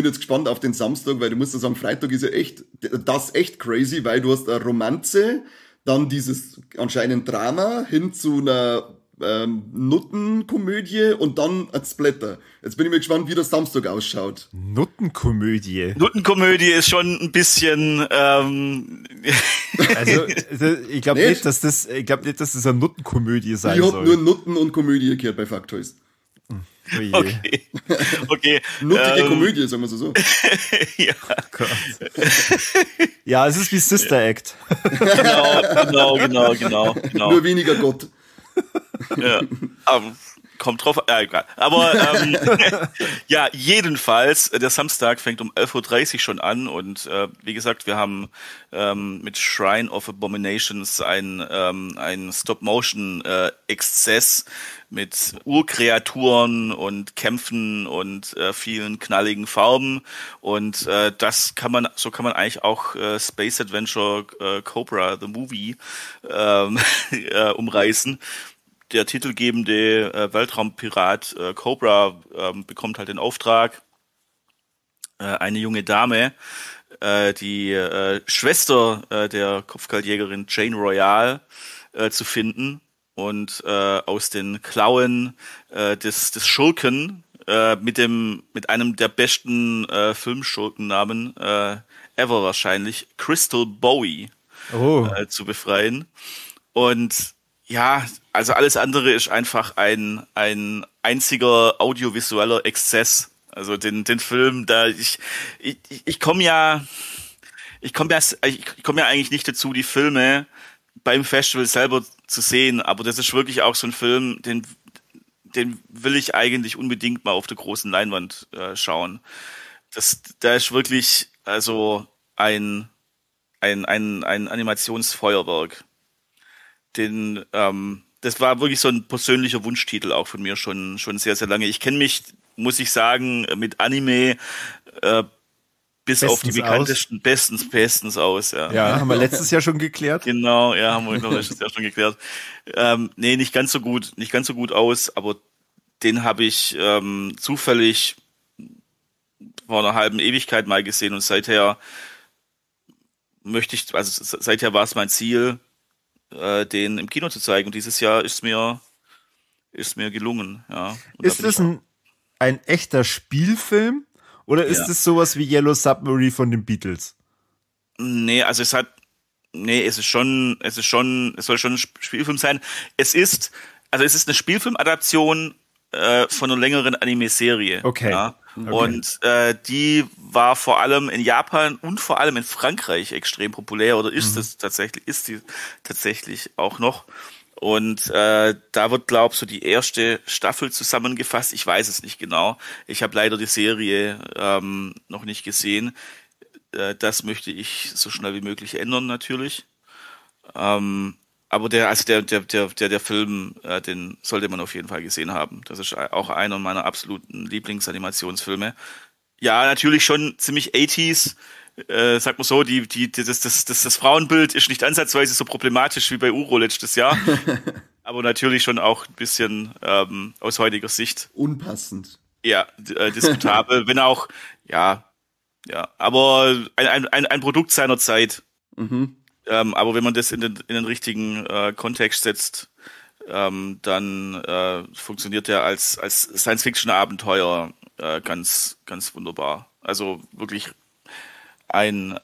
jetzt gespannt auf den Samstag, weil du musst ja sagen, Freitag ist ja echt, das echt crazy, weil du hast eine Romanze, dann dieses anscheinend Drama hin zu einer Nuttenkomödie und dann ein Splatter. Jetzt bin ich mir gespannt, wie das Samstag ausschaut. Nuttenkomödie. Nuttenkomödie ist schon ein bisschen. Also ich glaube nicht, dass das, eine Nuttenkomödie sein soll. Ich habe nur Nutten und Komödie gehört bei Fuck Toys. Oh je. Okay. Nuttige Komödie, sagen wir so. Ja. Gott. Ja, es ist wie Sister Act. Genau. Nur weniger Gott. Ja, aber kommt drauf, egal. Aber ja, jedenfalls, der Samstag fängt um 11:30 Uhr schon an und wie gesagt, wir haben mit Shrine of Abominations ein Stop-Motion-Exzess mit Urkreaturen und Kämpfen und vielen knalligen Farben und das kann man, so kann man eigentlich auch Space Adventure Cobra, The Movie umreißen. Der titelgebende Weltraumpirat Cobra bekommt halt den Auftrag, eine junge Dame, die Schwester der Kopfgeldjägerin Jane Royale zu finden. und aus den Klauen des Schurken mit einem der besten Filmschurkennamen ever wahrscheinlich, Crystal Bowie, zu befreien. Und ja, also alles andere ist einfach ein einziger audiovisueller Exzess. Also den Film, da ich komme ja eigentlich nicht dazu, die Filme beim Festival selber zu sehen, aber das ist wirklich auch so ein Film, den will ich eigentlich unbedingt mal auf der großen Leinwand schauen. Da ist wirklich also ein Animationsfeuerwerk. Das war wirklich so ein persönlicher Wunschtitel auch von mir schon sehr, sehr lange. Ich kenne mich, muss ich sagen, mit Anime bis bestens auf die bekanntesten aus. bestens aus. Ja. Ja, haben wir letztes Jahr schon geklärt. Genau, ja, haben wir letztes Jahr schon geklärt. Nee, nicht ganz so gut aus, aber den habe ich zufällig vor einer halben Ewigkeit mal gesehen und seither seither war es mein Ziel, den im Kino zu zeigen. Und dieses Jahr ist mir gelungen. Ja. Und ist das ein echter Spielfilm? Oder ist es sowas wie Yellow Submarine von den Beatles? Nee, also es soll schon ein Spielfilm sein. Es ist eine Spielfilmadaption von einer längeren Anime-Serie. Okay. Ja? Okay. Und die war vor allem in Japan und vor allem in Frankreich extrem populär, oder ist es tatsächlich, ist die tatsächlich auch noch. Und da wird, glaube ich, so die erste Staffel zusammengefasst. Ich weiß es nicht genau. Ich habe leider die Serie noch nicht gesehen. Das möchte ich so schnell wie möglich ändern, natürlich. Aber der Film, den sollte man auf jeden Fall gesehen haben. Das ist auch einer meiner absoluten Lieblingsanimationsfilme. Ja, natürlich schon ziemlich 80s. Sag mal so, das Frauenbild ist nicht ansatzweise so problematisch wie bei Uro letztes Jahr. Aber natürlich schon auch ein bisschen aus heutiger Sicht. Unpassend. Ja, diskutabel, wenn auch, ja. Aber ein Produkt seiner Zeit. Mhm. Aber wenn man das in den richtigen Kontext setzt, dann funktioniert der als Science-Fiction-Abenteuer ganz, ganz wunderbar. Also wirklich ein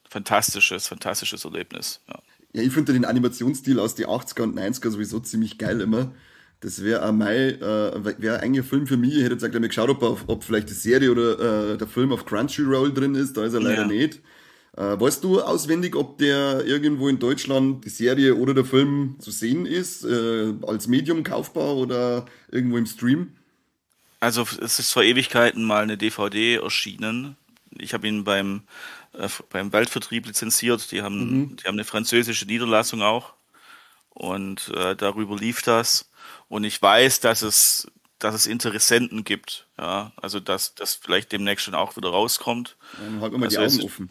fantastisches Erlebnis. Ja, ja, ich finde den Animationsstil aus den 80er und 90er sowieso ziemlich geil immer. Das wäre auch wäre eigentlich ein Film für mich. Ich hätte jetzt auch gleich mal geschaut, ob vielleicht die Serie oder der Film auf Crunchyroll drin ist. Da ist er leider nicht. Weißt du auswendig, ob der irgendwo in Deutschland die Serie oder der Film zu sehen ist, als Medium kaufbar oder irgendwo im Stream? Also es ist vor Ewigkeiten mal eine DVD erschienen. Ich habe ihn beim Weltvertrieb lizenziert. Die haben eine französische Niederlassung auch. Und darüber lief das. Und ich weiß, dass es Interessenten gibt. Ja, also dass das vielleicht demnächst schon auch wieder rauskommt. Dann halten wir mal die Augen offen.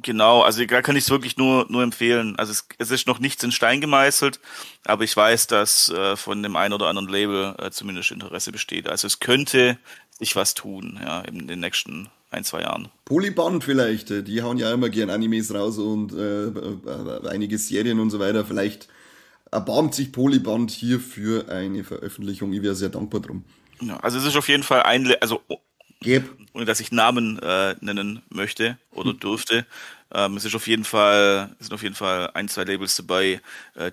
Genau, also da kann ich es wirklich nur empfehlen. Also es ist noch nichts in Stein gemeißelt, aber ich weiß, dass von dem einen oder anderen Label zumindest Interesse besteht. Also es könnte sich was tun, ja, in den nächsten 1-2 Jahren. Polyband vielleicht, die hauen ja immer gern Animes raus und einige Serien und so weiter. Vielleicht erbarmt sich Polyband hier für eine Veröffentlichung. Ich wäre sehr dankbar drum. Ja, also es ist auf jeden Fall ohne dass ich Namen nennen möchte oder dürfte. Es sind auf jeden Fall 1-2 Labels dabei,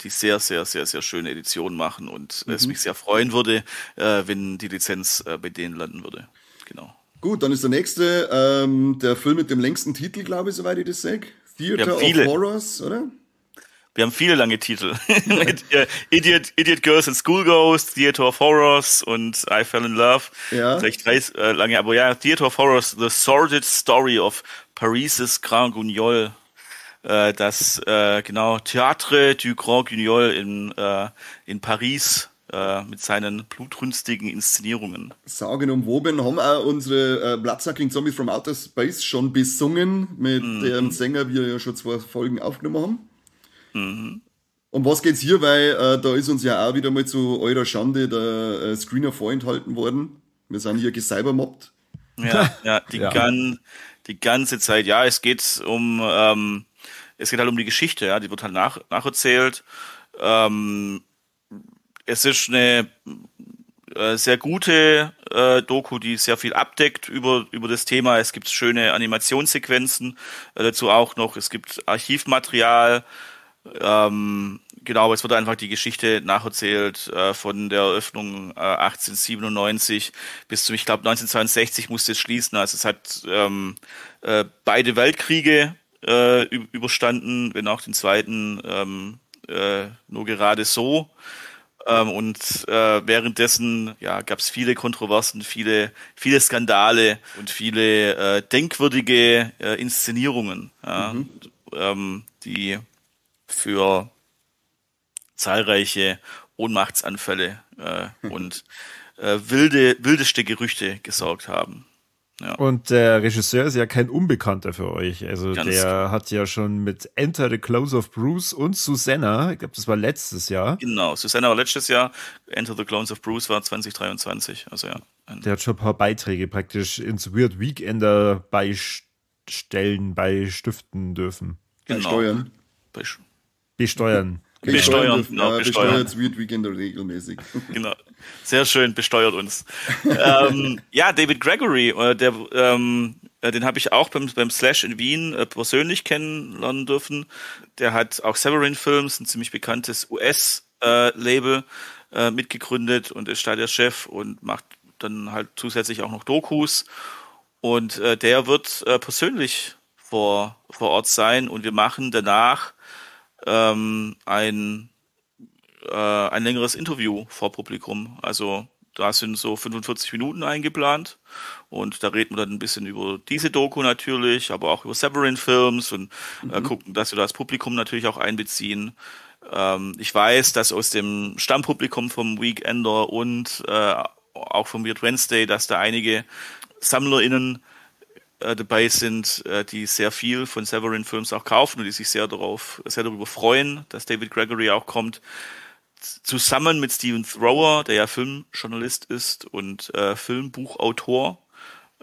die sehr, sehr, sehr, sehr schöne Editionen machen und es mich sehr freuen würde, wenn die Lizenz bei denen landen würde. Genau. Gut, dann ist der nächste, der Film mit dem längsten Titel, glaube ich, soweit ich das sehe. Theater of Horrors, oder? Wir haben viele lange Titel. Mit Idiot Girls and School Ghosts, Theater of Horrors und I Fell in Love. Ja. Vielleicht 3 lange, aber ja, Theater of Horrors, The Sordid Story of Paris's Grand Guignol. Das Théâtre du Grand Guignol in Paris mit seinen blutrünstigen Inszenierungen. Sagenumwoben haben auch unsere Bloodsucking Zombies from Outer Space schon besungen mit deren Sänger wir ja schon 2 Folgen aufgenommen haben. Mhm. Um was geht's hier? Weil da ist uns ja auch wieder mal zu eurer Schande der Screener vorenthalten worden. Wir sind hier gecybermobbt. Ja, die ganze Zeit. Ja, es geht um, es geht halt um die Geschichte, ja, die wird halt nacherzählt. Es ist eine sehr gute Doku, die sehr viel abdeckt über das Thema. Es gibt schöne Animationssequenzen dazu auch noch. Es gibt Archivmaterial. Genau, es wird einfach die Geschichte nacherzählt von der Eröffnung 1897 bis zum, ich glaube, 1962 musste es schließen. Also es hat beide Weltkriege überstanden, wenn auch den zweiten nur gerade so. Und währenddessen, ja, gab es viele Kontroversen, viele, viele Skandale und viele denkwürdige Inszenierungen, ja, die für zahlreiche Ohnmachtsanfälle und wildeste Gerüchte gesorgt haben. Ja. Und der Regisseur ist ja kein Unbekannter für euch. Also ganz der hat ja schon mit Enter the Clones of Bruce und Susanna, ich glaube, das war letztes Jahr. Genau, Susanna war letztes Jahr, Enter the Clones of Bruce war 2023. Also ja. Der hat schon ein paar Beiträge praktisch ins Weird Weekender beistellen, beistiften dürfen. Genau. Besteuern. Besteuern. Besteuern, genau, ja, besteuert Weird Weekender regelmäßig. Genau. Sehr schön, besteuert uns. Ja, David Gregory, den habe ich auch beim Slash in Wien persönlich kennenlernen dürfen. Der hat auch Severin Films, ein ziemlich bekanntes US-Label, mitgegründet und ist da der Chef und macht dann halt zusätzlich auch noch Dokus. Und der wird persönlich vor Ort sein und wir machen danach ein längeres Interview vor Publikum. Also da sind so 45 Minuten eingeplant und da reden wir dann ein bisschen über diese Doku natürlich, aber auch über Severin Films und gucken, dass wir das Publikum natürlich auch einbeziehen. Ich weiß, dass aus dem Stammpublikum vom Weekender und auch vom Weird Wednesday, dass da einige SammlerInnen dabei sind, die sehr viel von Severin Films auch kaufen und die sich sehr darüber freuen, dass David Gregory auch kommt. Zusammen mit Stephen Thrower, der ja Filmjournalist ist und Filmbuchautor,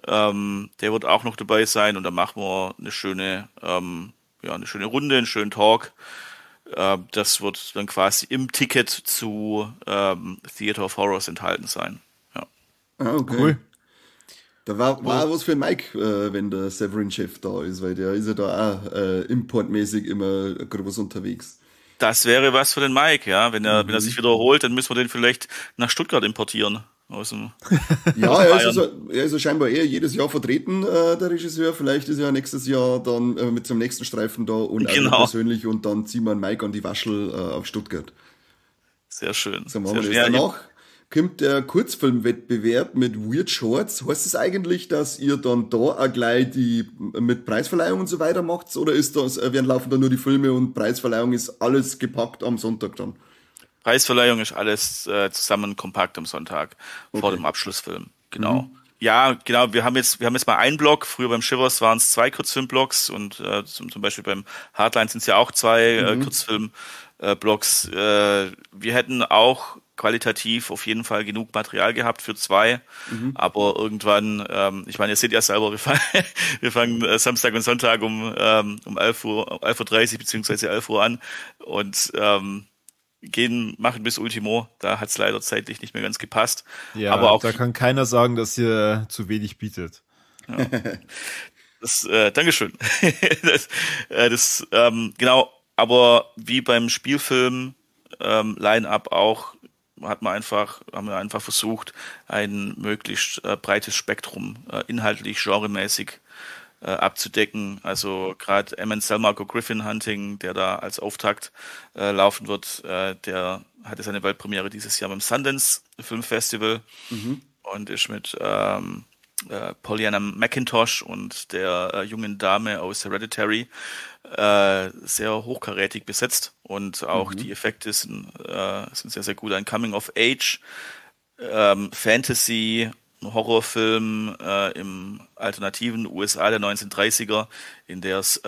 der wird auch noch dabei sein und da machen wir eine schöne, eine schöne Runde, einen schönen Talk. Das wird dann quasi im Ticket zu Theater of Horrors enthalten sein. Ja. Ah, okay. Cool. Da war was für Mike, wenn der Severin-Chef da ist, weil der ist ja da auch importmäßig immer groß unterwegs. Das wäre was für den Mike, ja. Wenn er sich wiederholt, dann müssen wir den vielleicht nach Stuttgart importieren. Aus dem, ja, er ist ja scheinbar eher jedes Jahr vertreten, der Regisseur. Vielleicht ist er ja nächstes Jahr dann mit seinem nächsten Streifen da und genau. Auch persönlich und dann ziehen wir einen Mike an die Waschel auf Stuttgart. Sehr schön. So machen wir das. Danach kommt der Kurzfilmwettbewerb mit Weird Shorts. Heißt es eigentlich, dass ihr dann da auch gleich die mit Preisverleihung und so weiter macht? Oder ist das, werden laufen da nur die Filme und Preisverleihung ist alles gepackt am Sonntag dann? Preisverleihung ist alles zusammen kompakt am Sonntag vor dem Abschlussfilm. Genau. Mhm. Ja, genau. Wir haben jetzt mal einen Block. Früher beim Shivers waren es 2 Kurzfilmblocks und zum Beispiel beim Hardline sind es ja auch 2 Kurzfilmblocks. Wir hätten auch qualitativ auf jeden Fall genug Material gehabt für 2, aber irgendwann, ich meine, ihr seht ja selber, wir fangen Samstag und Sonntag um 11 Uhr, 11:30 Uhr beziehungsweise 11 Uhr an und machen bis Ultimo. Da hat's leider zeitlich nicht mehr ganz gepasst. Ja, aber auch da kann keiner sagen, dass ihr zu wenig bietet. Ja. Das, Dankeschön. Genau, aber wie beim Spielfilm Line-Up auch, haben wir einfach versucht, ein möglichst breites Spektrum inhaltlich, genremäßig abzudecken. Also gerade M. N. Selmark Griffin Hunting, der da als Auftakt laufen wird, der hatte seine Weltpremiere dieses Jahr beim Sundance Film Festival und ist mit Pollyanna McIntosh und der jungen Dame aus Hereditary sehr hochkarätig besetzt und auch die Effekte sind sehr, sehr gut. Ein Coming of Age, Fantasy, Horrorfilm im alternativen USA der 1930er, in der es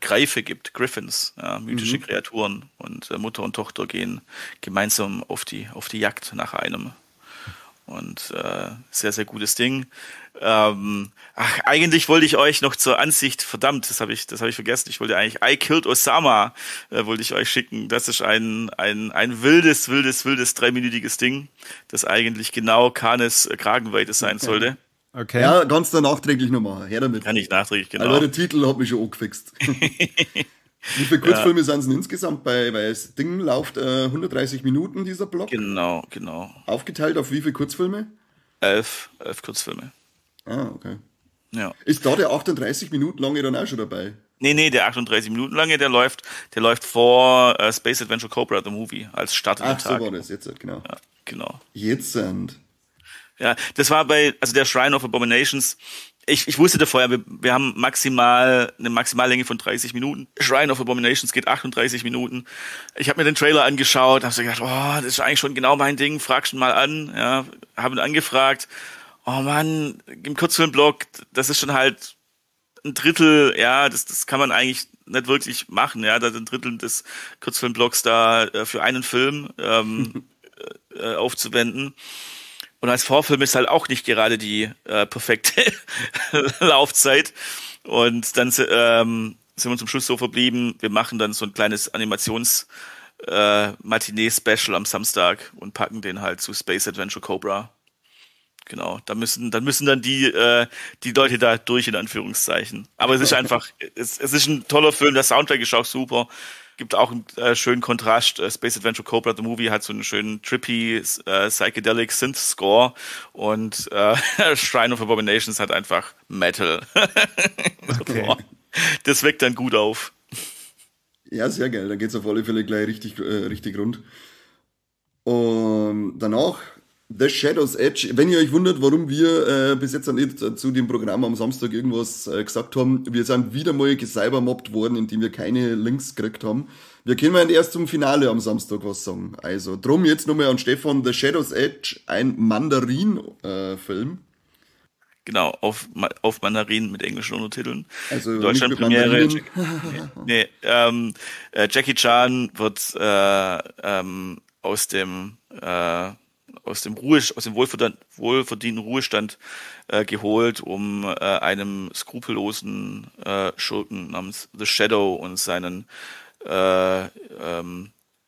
Greife gibt, Griffins, ja, mythische Kreaturen, und Mutter und Tochter gehen gemeinsam auf die Jagd nach einem. Und sehr, sehr gutes Ding. Ach, eigentlich wollte ich euch noch zur Ansicht, verdammt, das habe ich vergessen. Ich wollte eigentlich I Killed Osama, wollte ich euch schicken. Das ist ein wildes, wildes, wildes 3-minütiges Ding, das eigentlich genau Kanes Kragenweite sein sollte. Okay. Ja, kannst du nachträglich noch machen. Her damit. Kann ich nachträglich, genau. Also der Titel hat mich schon angefixt. Wie viele Kurzfilme sind es denn insgesamt bei, weil das Ding läuft 130 Minuten, dieser Block? Genau. Aufgeteilt auf wie viele Kurzfilme? 11 Kurzfilme. Ah, okay. Ja. Ist da der 38 Minuten lange dann auch schon dabei? Nee, der 38 Minuten lange, der läuft vor Space Adventure Cobra, The Movie, als Start in den Tag. Ach, so war das, jetzt, genau. Ja, genau. Jetzt sind. Ja, das war also der Shrine of Abominations. Ich wusste davor, ja, wir haben eine Maximallänge von 30 Minuten. Shrine of Abominations geht 38 Minuten. Ich habe mir den Trailer angeschaut, habe so gedacht, oh, das ist eigentlich schon genau mein Ding, frag schon mal an. Ja, habe ihn angefragt. Oh Mann, im Kurzfilmblock, das ist schon halt ein Drittel, ja, das kann man eigentlich nicht wirklich machen, ja, da ein Drittel des Kurzfilmblocks da für einen Film aufzuwenden. Und als Vorfilm ist halt auch nicht gerade die perfekte Laufzeit. Und dann sind wir zum Schluss so verblieben, wir machen dann so ein kleines Animations-Matinee-Special am Samstag und packen den halt zu Space Adventure Cobra. Genau, da müssen dann die Leute da durch, in Anführungszeichen. Aber es ist einfach, es ist ein toller Film, der Soundtrack ist auch super. Gibt auch einen schönen Kontrast. Space Adventure Cobra, The Movie, hat so einen schönen trippy, psychedelic Synth-Score und Shrine of Abominations hat einfach Metal. Okay. Das weckt dann gut auf. Ja, sehr geil. Dann geht's auf alle Fälle gleich richtig, richtig rund. Und danach The Shadow's Edge. Wenn ihr euch wundert, warum wir bis jetzt noch nicht zu dem Programm am Samstag irgendwas gesagt haben, wir sind wieder mal gecybermobbt worden, indem wir keine Links gekriegt haben. Wir können ja erst zum Finale am Samstag was sagen. Also drum jetzt nochmal an Stefan, The Shadow's Edge, ein Mandarin-Film. Genau, auf Mandarin mit englischen Untertiteln. Also Deutschland-Premiere. Nee, Jackie Chan wird aus dem wohlverdienten Ruhestand geholt, um einem skrupellosen Schurken namens The Shadow und seinen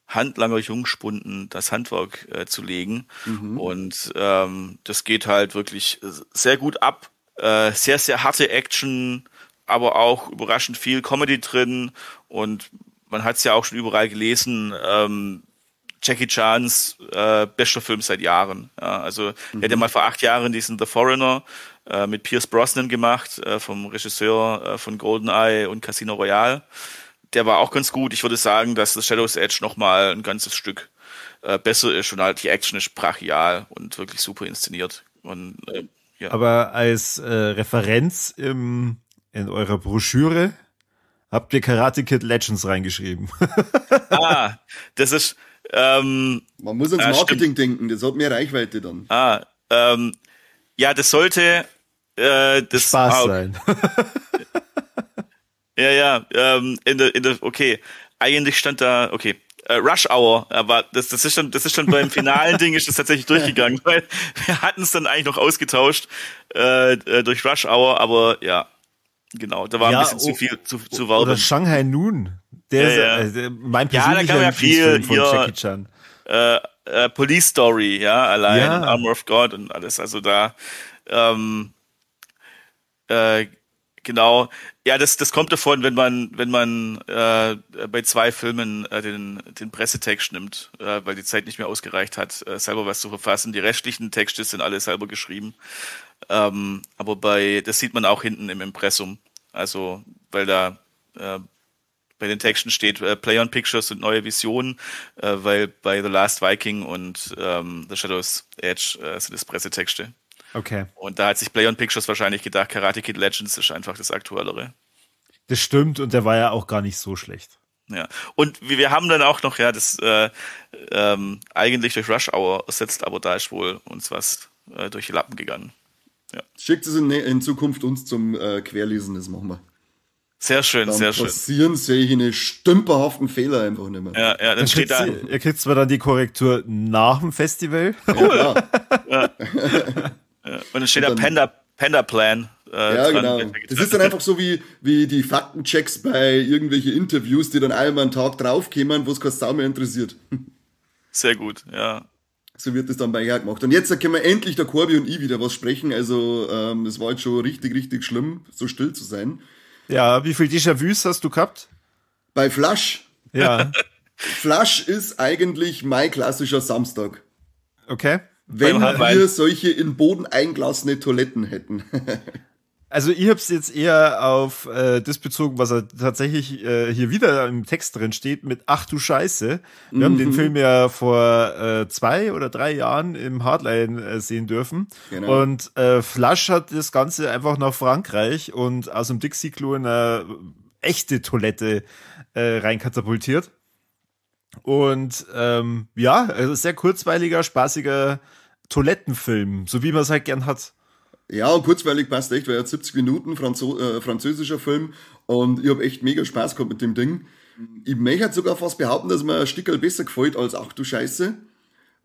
Handlanger Jungspunden das Handwerk zu legen. Mhm. Und das geht halt wirklich sehr gut ab. Sehr, sehr harte Action, aber auch überraschend viel Comedy drin. Und man hat es ja auch schon überall gelesen, Jackie Chans bester Film seit Jahren. Ja, also er hat ja mal vor 8 Jahren diesen The Foreigner mit Pierce Brosnan gemacht, vom Regisseur von GoldenEye und Casino Royale. Der war auch ganz gut. Ich würde sagen, dass The Shadow's Edge nochmal ein ganzes Stück besser ist und halt die Action ist brachial und wirklich super inszeniert. Und, ja. Aber als Referenz in eurer Broschüre habt ihr Karate Kid Legends reingeschrieben. Ah, das ist man muss ans Marketing denken, das hat mehr Reichweite dann. Ja, das sollte das Spaß sein. Ja, okay. Eigentlich stand da, okay, Rush Hour, aber das ist dann beim finalen Ding ist das tatsächlich durchgegangen, weil wir hatten es dann eigentlich noch ausgetauscht durch Rush Hour, aber ja, genau, da war ein bisschen zu viel zu werben. Oder Shanghai Noon. Der ist mein persönlicher Lieblingsfilm von Jackie Chan. Police Story, ja, allein, ja. Armor of God und alles, also da genau, ja, das kommt davon, wenn man bei 2 Filmen den Pressetext nimmt, weil die Zeit nicht mehr ausgereicht hat, selber was zu verfassen. Die restlichen Texte sind alle selber geschrieben. Aber das sieht man auch hinten im Impressum. Also, weil da bei den Texten steht Play on Pictures und neue Visionen, weil bei The Last Viking und The Shadow's Edge sind es Pressetexte. Okay. Und da hat sich Play on Pictures wahrscheinlich gedacht, Karate Kid Legends ist einfach das Aktuellere. Das stimmt, und der war ja auch gar nicht so schlecht. Ja. Und wir haben dann auch noch, ja, das eigentlich durch Rush Hour ersetzt, aber da ist wohl uns was durch die Lappen gegangen. Ja. Schickt es in Zukunft uns zum Querlesen, das machen wir. Sehr schön, Dann sehr schön. Passieren solche stümperhaften Fehler einfach nicht mehr. Ja, ja, dann steht da. Ihr kriegt zwar dann die Korrektur nach dem Festival. Cool. Ja. Ja. Ja. Und dann steht da Panda Plan. Ja, genau. Das ist dann einfach so wie die Faktenchecks bei irgendwelchen Interviews, die dann einmal einen Tag draufkämen, wo es keine Sau mehr interessiert. Sehr gut, ja. So wird das dann bei ihr gemacht. Und jetzt können wir endlich der Corby und ich wieder was sprechen. Also, es war jetzt schon richtig, richtig schlimm, so still zu sein. Ja, wie viel Déjà-vus hast du gehabt? Bei Flush? Ja. Flush ist eigentlich mein klassischer Samstag. Okay. Wenn wir solche in Boden eingelassene Toiletten hätten. Also ich hab's jetzt eher auf das bezogen, was er tatsächlich hier wieder im Text drin steht, mit Ach du Scheiße. Wir haben den Film ja vor 2 oder 3 Jahren im Hardline sehen dürfen. Genau. Und Flush hat das Ganze einfach nach Frankreich und aus dem Dixie-Klo in eine echte Toilette reinkatapultiert. Und ja, also sehr kurzweiliger, spaßiger Toilettenfilm, so wie man es halt gern hat. Ja, und kurzweilig passt echt, weil er hat 70 Minuten französischer Film und ich hab echt mega Spaß gehabt mit dem Ding. Ich möchte sogar fast behaupten, dass mir ein Stickerl besser gefällt als Ach du Scheiße,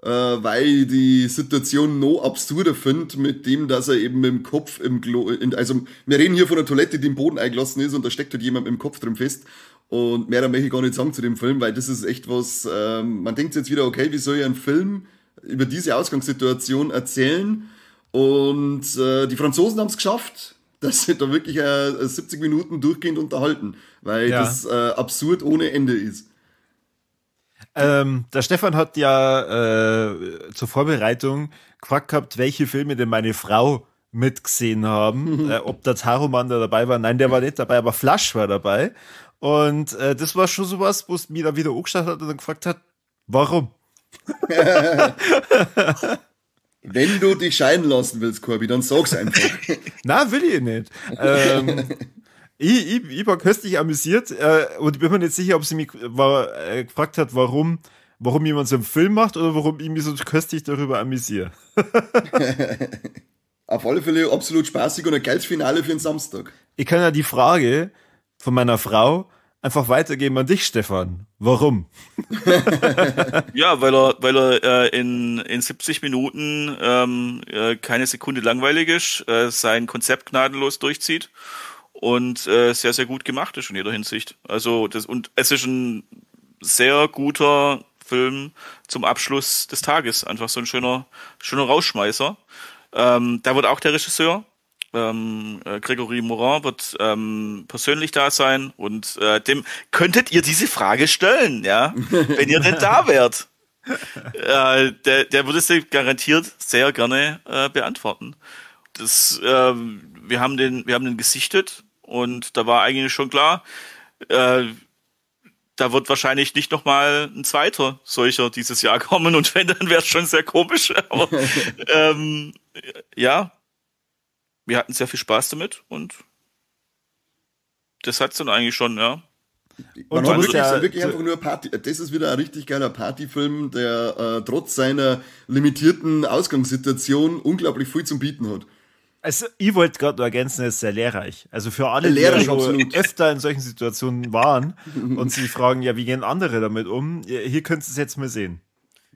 weil ich die Situation noch absurder finde, mit dem, dass er eben mit dem Kopf im Klo, also wir reden hier von einer Toilette, die im Boden eingelassen ist und da steckt halt jemand mit dem Kopf drin fest. Und mehr möchte ich gar nicht sagen zu dem Film, weil das ist echt was, man denkt jetzt wieder, okay, wie soll ich einen Film über diese Ausgangssituation erzählen? Und die Franzosen haben es geschafft, dass sie da wirklich 70 Minuten durchgehend unterhalten, weil das absurd ohne Ende ist. Der Stefan hat ja zur Vorbereitung gefragt gehabt, welche Filme denn meine Frau mitgesehen haben, ob der Taroman da dabei war. Nein, der war nicht dabei, aber Flush war dabei. Und das war schon sowas, wo es mir dann wieder angeschaut hat und dann gefragt hat, warum? Wenn du dich scheiden lassen willst, Corby, dann sag's einfach. Na, will ich nicht. Ich war köstlich amüsiert und ich bin mir nicht sicher, ob sie mich gefragt hat, warum jemand so einen Film macht oder warum ich mich so köstlich darüber amüsiere. Auf alle Fälle absolut spaßig und ein geiles Finale für den Samstag. Ich kann ja die Frage von meiner Frau einfach weitergeben an dich, Stefan. Warum? Ja, weil er in 70 Minuten keine Sekunde langweilig ist, sein Konzept gnadenlos durchzieht und sehr, sehr gut gemacht ist in jeder Hinsicht. Also und es ist ein sehr guter Film zum Abschluss des Tages. Einfach so ein schöner Rausschmeißer. Da wird auch der Regisseur Gregory Morin wird persönlich da sein und dem könntet ihr diese Frage stellen, ja, wenn ihr denn da wärt. Der würde sie garantiert sehr gerne beantworten. Das, wir haben den gesichtet und da war eigentlich schon klar, da wird wahrscheinlich nicht nochmal ein zweiter solcher dieses Jahr kommen und wenn, dann wäre es schon sehr komisch. Aber ja, wir hatten sehr viel Spaß damit und das hat's dann eigentlich schon, ja. Und man hat wirklich einfach nur Party. Das ist wieder ein richtig geiler Partyfilm, der trotz seiner limitierten Ausgangssituation unglaublich viel zum Bieten hat. Also ich wollte gerade nur ergänzen, es ist sehr lehrreich. Also für alle, die schon öfter in solchen Situationen waren und sich fragen, ja, wie gehen andere damit um? Hier könnt ihr es jetzt mal sehen.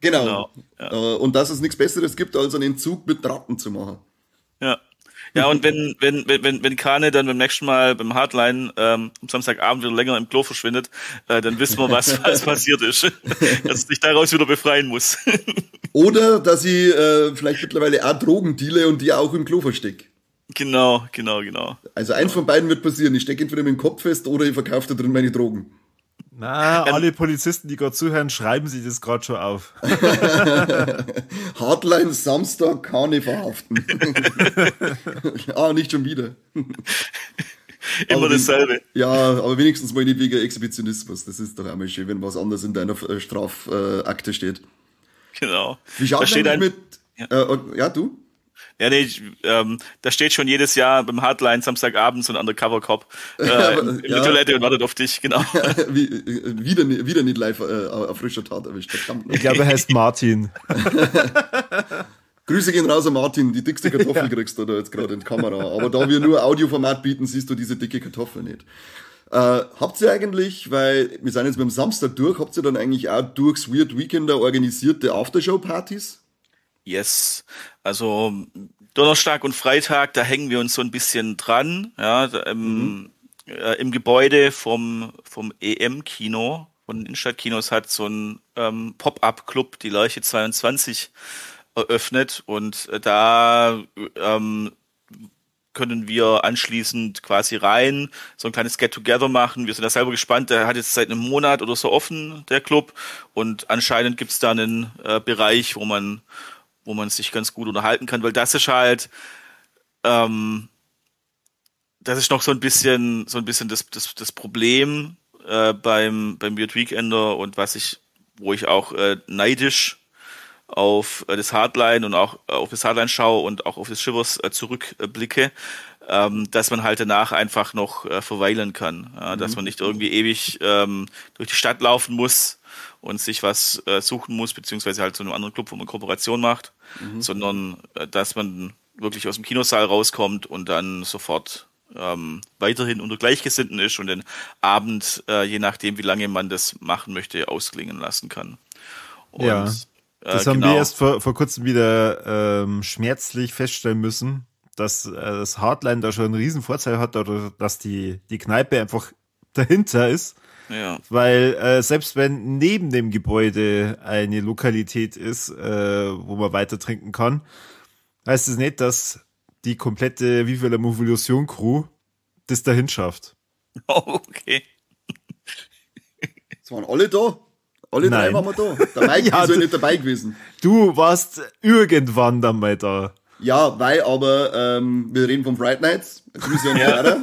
Genau. Ja. Und dass es nichts Besseres gibt, als einen Zug mit Ratten zu machen. Ja. Ja, und wenn Kane dann beim nächsten Mal beim Hardline am Samstagabend wieder länger im Klo verschwindet, dann wissen wir, was passiert ist. Dass sich daraus wieder befreien muss. Oder, dass ich vielleicht mittlerweile auch Drogen deale und die auch im Klo verstecke. Genau. Also eins von beiden wird passieren. Ich stecke entweder mit dem Kopf fest oder ich verkaufe da drin meine Drogen. Na, alle Polizisten, die gerade zuhören, schreiben sich das gerade schon auf. Hardline Samstag, Kane verhaften. Ah, nicht schon wieder. Immer dasselbe. Ja, aber wenigstens mal nicht wegen Exhibitionismus. Das ist doch einmal schön, wenn was anderes in deiner Strafakte steht. Genau. Wie schaut denn mit... Ja. Ja, du? Ja, nee, da steht schon jedes Jahr beim Hardline Samstagabend so ein Undercover-Cop in der Toilette und wartet auf dich, genau. Wieder nicht live auf frischer Tat erwischt. Verdammt. Ich glaube, er heißt Martin. Grüße gehen raus an Martin, die dickste Kartoffel kriegst du da jetzt gerade in die Kamera. Aber da wir nur Audioformat bieten, siehst du diese dicke Kartoffel nicht. Habt ihr eigentlich, weil wir sind jetzt mit dem Samstag durch, habt ihr dann eigentlich auch durchs Weird Weekender organisierte Aftershow-Partys? Yes. Also Donnerstag und Freitag, da hängen wir uns so ein bisschen dran, ja, im Gebäude vom EM-Kino, von den Innenstadtkinos hat so ein Pop-up-Club, die Lerche 22, eröffnet und da können wir anschließend quasi rein, so ein kleines Get-Together machen. Wir sind da selber gespannt, der hat jetzt seit einem Monat oder so offen, der Club, und anscheinend gibt's da einen Bereich, wo man sich ganz gut unterhalten kann, weil das ist halt, das ist noch so ein bisschen das Problem beim Weird Weekender und wo ich auch neidisch auf das Hardline und auch auf das Hardline schaue und auch auf das Shivers zurückblicke, dass man halt danach einfach noch verweilen kann, ja, dass man nicht irgendwie ewig durch die Stadt laufen muss und sich was suchen muss, beziehungsweise halt zu einem anderen Club, wo man Kooperation macht, sondern dass man wirklich aus dem Kinosaal rauskommt und dann sofort weiterhin unter Gleichgesinnten ist und den Abend, je nachdem, wie lange man das machen möchte, ausklingen lassen kann. Und ja, das haben wir erst vor kurzem wieder schmerzlich feststellen müssen, dass das Hardline da schon einen riesen Vorteil hat, oder dass die Kneipe einfach dahinter ist. Ja. Weil selbst wenn neben dem Gebäude eine Lokalität ist, wo man weiter trinken kann, heißt es nicht, dass die komplette Viva la Movolution Crew das dahin schafft. Oh, okay. Es waren alle da. Alle drei waren wir da. Der Mike ja, ist ja nicht dabei gewesen. Du warst irgendwann dann mal da. Ja, weil aber, wir reden von Fright Nights. Grüße an Clara.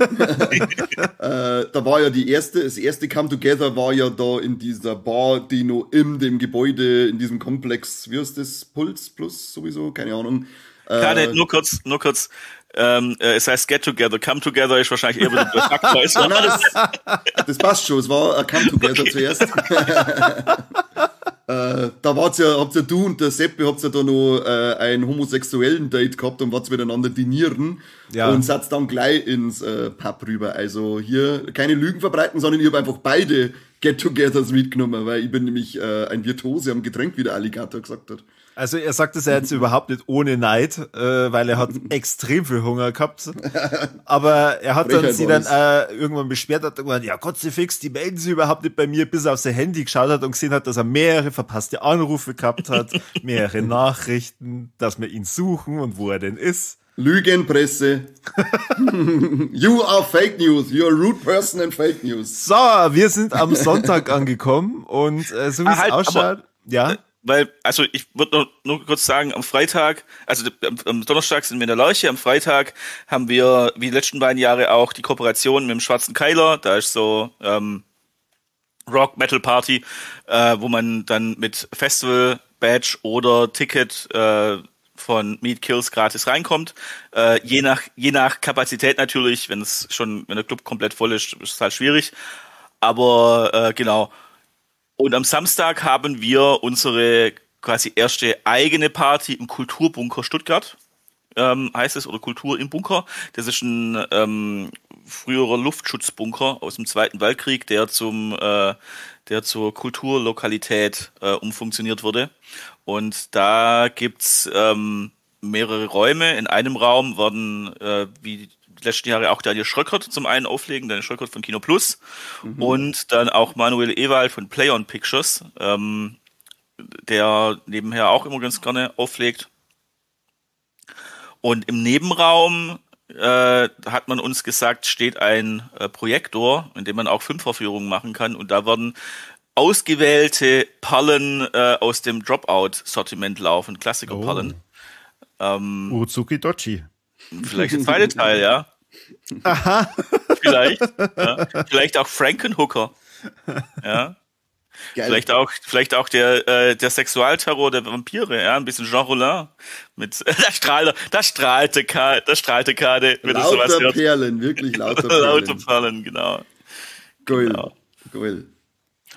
Da war ja das erste Come Together war ja da in dieser Bar, die noch in dem Gebäude, in diesem Komplex, wie heißt das? Puls Plus sowieso? Keine Ahnung. Kade, nur kurz. Es heißt Get Together. Come Together ist wahrscheinlich eher wieder der Faktor. Nein, das passt schon. Es war ein Come Together okay. Zuerst. Da wart's ja, habt ja du und der Seppi habt ja da noch ein homosexuellen Date gehabt und wart's miteinander dinieren und seid dann gleich ins Pub rüber. Also hier keine Lügen verbreiten, sondern ich habe einfach beide Get-Togethers mitgenommen, weil ich bin nämlich ein Virtuose am Getränk, wie der Alligator gesagt hat. Also er sagt es ja jetzt überhaupt nicht ohne Neid, weil er hat extrem viel Hunger gehabt. Aber er hat dann sie dann irgendwann beschwert, hat irgendwann, ja Gott sei fix, die melden sich überhaupt nicht bei mir, bis er auf sein Handy geschaut hat und gesehen hat, dass er mehrere verpasste Anrufe gehabt hat, mehrere Nachrichten, dass wir ihn suchen und wo er denn ist. Lügenpresse. You are fake news. You are a rude person and fake news. So, wir sind am Sonntag angekommen und so wie es ausschaut, ja. Weil, also ich würde nur kurz sagen, am Freitag, also am Donnerstag sind wir in der Lerche, am Freitag haben wir, wie die letzten beiden Jahre auch, die Kooperation mit dem Schwarzen Keiler, da ist so Rock-Metal-Party, wo man dann mit Festival-Badge oder Ticket von Meat Kills gratis reinkommt. Je nach Kapazität natürlich, wenn der Club komplett voll ist, ist es halt schwierig. Aber genau. Und am Samstag haben wir unsere quasi erste eigene Party im Kulturbunker Stuttgart, heißt es, oder Kultur im Bunker. Das ist ein früherer Luftschutzbunker aus dem Zweiten Weltkrieg, der zur Kulturlokalität umfunktioniert wurde. Und da gibt's mehrere Räume. In einem Raum werden, wie die letzten Jahre auch Daniel Schröckert zum einen auflegen, Daniel Schröckert von Kino Plus und dann auch Manuel Ewald von Play on Pictures, der nebenher auch immer ganz gerne auflegt. Und im Nebenraum hat man uns gesagt, steht ein Projektor, in dem man auch Filmvorführungen machen kann, und da werden ausgewählte Perlen aus dem Dropout-Sortiment laufen, Klassiker-Perlen. Oh. Uzuki Dochi. Vielleicht der zweite Teil, ja. Aha. Vielleicht. Ja. Vielleicht auch Frankenhooker. Ja. Geil. Vielleicht auch der Sexualterror der Vampire, ja, ein bisschen Jean Rollin mit da strahlte Kade, wenn du sowas hört. Perlen, wirklich lauter Perlen. Lauter Perlen, genau. Geil. Genau. Geil.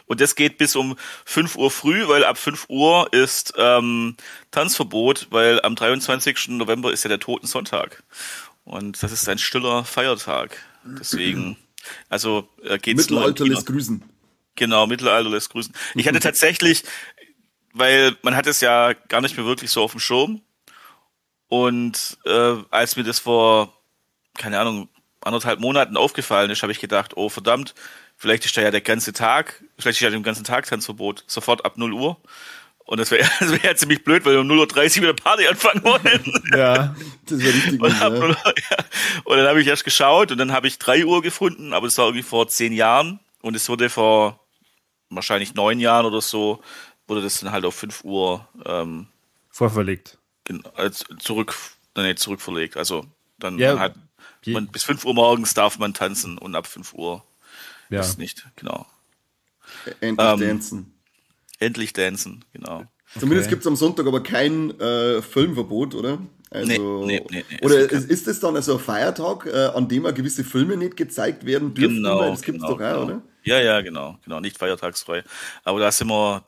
Und das geht bis um 5 Uhr früh, weil ab 5 Uhr ist Tanzverbot, weil am 23. November ist ja der Totensonntag. Und das ist ein stiller Feiertag. Deswegen Also geht's Mittelalter lässt grüßen. Genau, Mittelalter lässt grüßen. Ich hatte tatsächlich, weil man hat es ja gar nicht mehr wirklich so auf dem Schirm. Und als mir das vor, keine Ahnung, 1,5 Monaten aufgefallen ist, habe ich gedacht, oh verdammt, vielleicht ist da ja der ganze Tag, vielleicht ist ja den ganzen Tag Tanzverbot, sofort ab 0 Uhr. Und das wäre das wär ja ziemlich blöd, weil wir um 0:30 Uhr mit der Party anfangen wollen. Ja, das wäre richtig gut. Ja. Ja. Und dann habe ich erst geschaut und dann habe ich 3 Uhr gefunden, aber das war irgendwie vor 10 Jahren und es wurde vor wahrscheinlich 9 Jahren oder so, wurde das dann halt auf 5 Uhr vorverlegt. Zurückverlegt. Also dann ja, hat man, bis 5 Uhr morgens darf man tanzen und ab 5 Uhr ja. Ist nicht, genau. Endlich dancen. Endlich dancen, genau. Zumindest gibt es am Sonntag aber kein Filmverbot, oder? Also, nee. Oder ist das dann also ein Feiertag, an dem auch gewisse Filme nicht gezeigt werden dürfen? Genau, weil das gibt's genau, doch auch, oder? Ja, genau, nicht feiertagsfrei. Aber da sind wir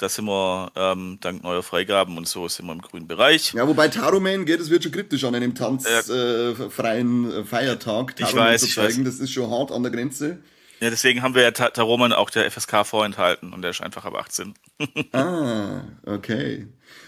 dank neuer Freigaben und so sind wir im grünen Bereich. Ja, wobei Taroman geht, es wird schon kritisch an einem tanzfreien Feiertag. Taroman zu zeigen, das ist schon hart an der Grenze. Ja, deswegen haben wir ja Taroman auch der FSK vorenthalten und der ist einfach ab 18. Ah, okay.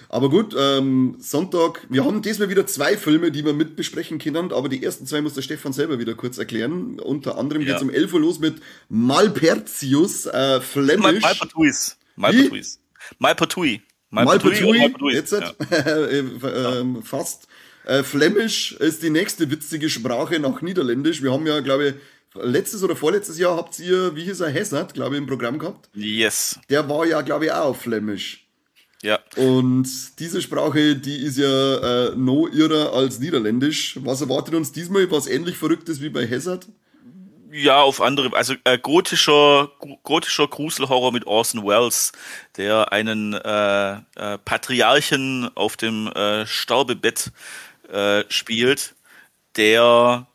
Aber gut, Sonntag, wir haben diesmal wieder 2 Filme, die wir mit besprechen können, aber die ersten 2 muss der Stefan selber wieder kurz erklären. Unter anderem geht's um 11 Uhr los mit Malpertius, Flemisch. Malpertuis. Malpertui, jetzt ja. Fast. Flemisch ist die nächste witzige Sprache nach Niederländisch. Wir haben ja, glaube ich, letztes oder vorletztes Jahr habt ihr, wie hieß er, Hessert, glaube ich, im Programm gehabt. Yes. Der war ja, glaube ich, auch auf Flämisch. Ja. Und diese Sprache, die ist ja noch irrer als Niederländisch. Was erwartet uns diesmal? Was ähnlich Verrücktes wie bei Hessert? Ja, auf andere, also gotischer Gruselhorror mit Orson Welles, der einen Patriarchen auf dem Sterbebett spielt, der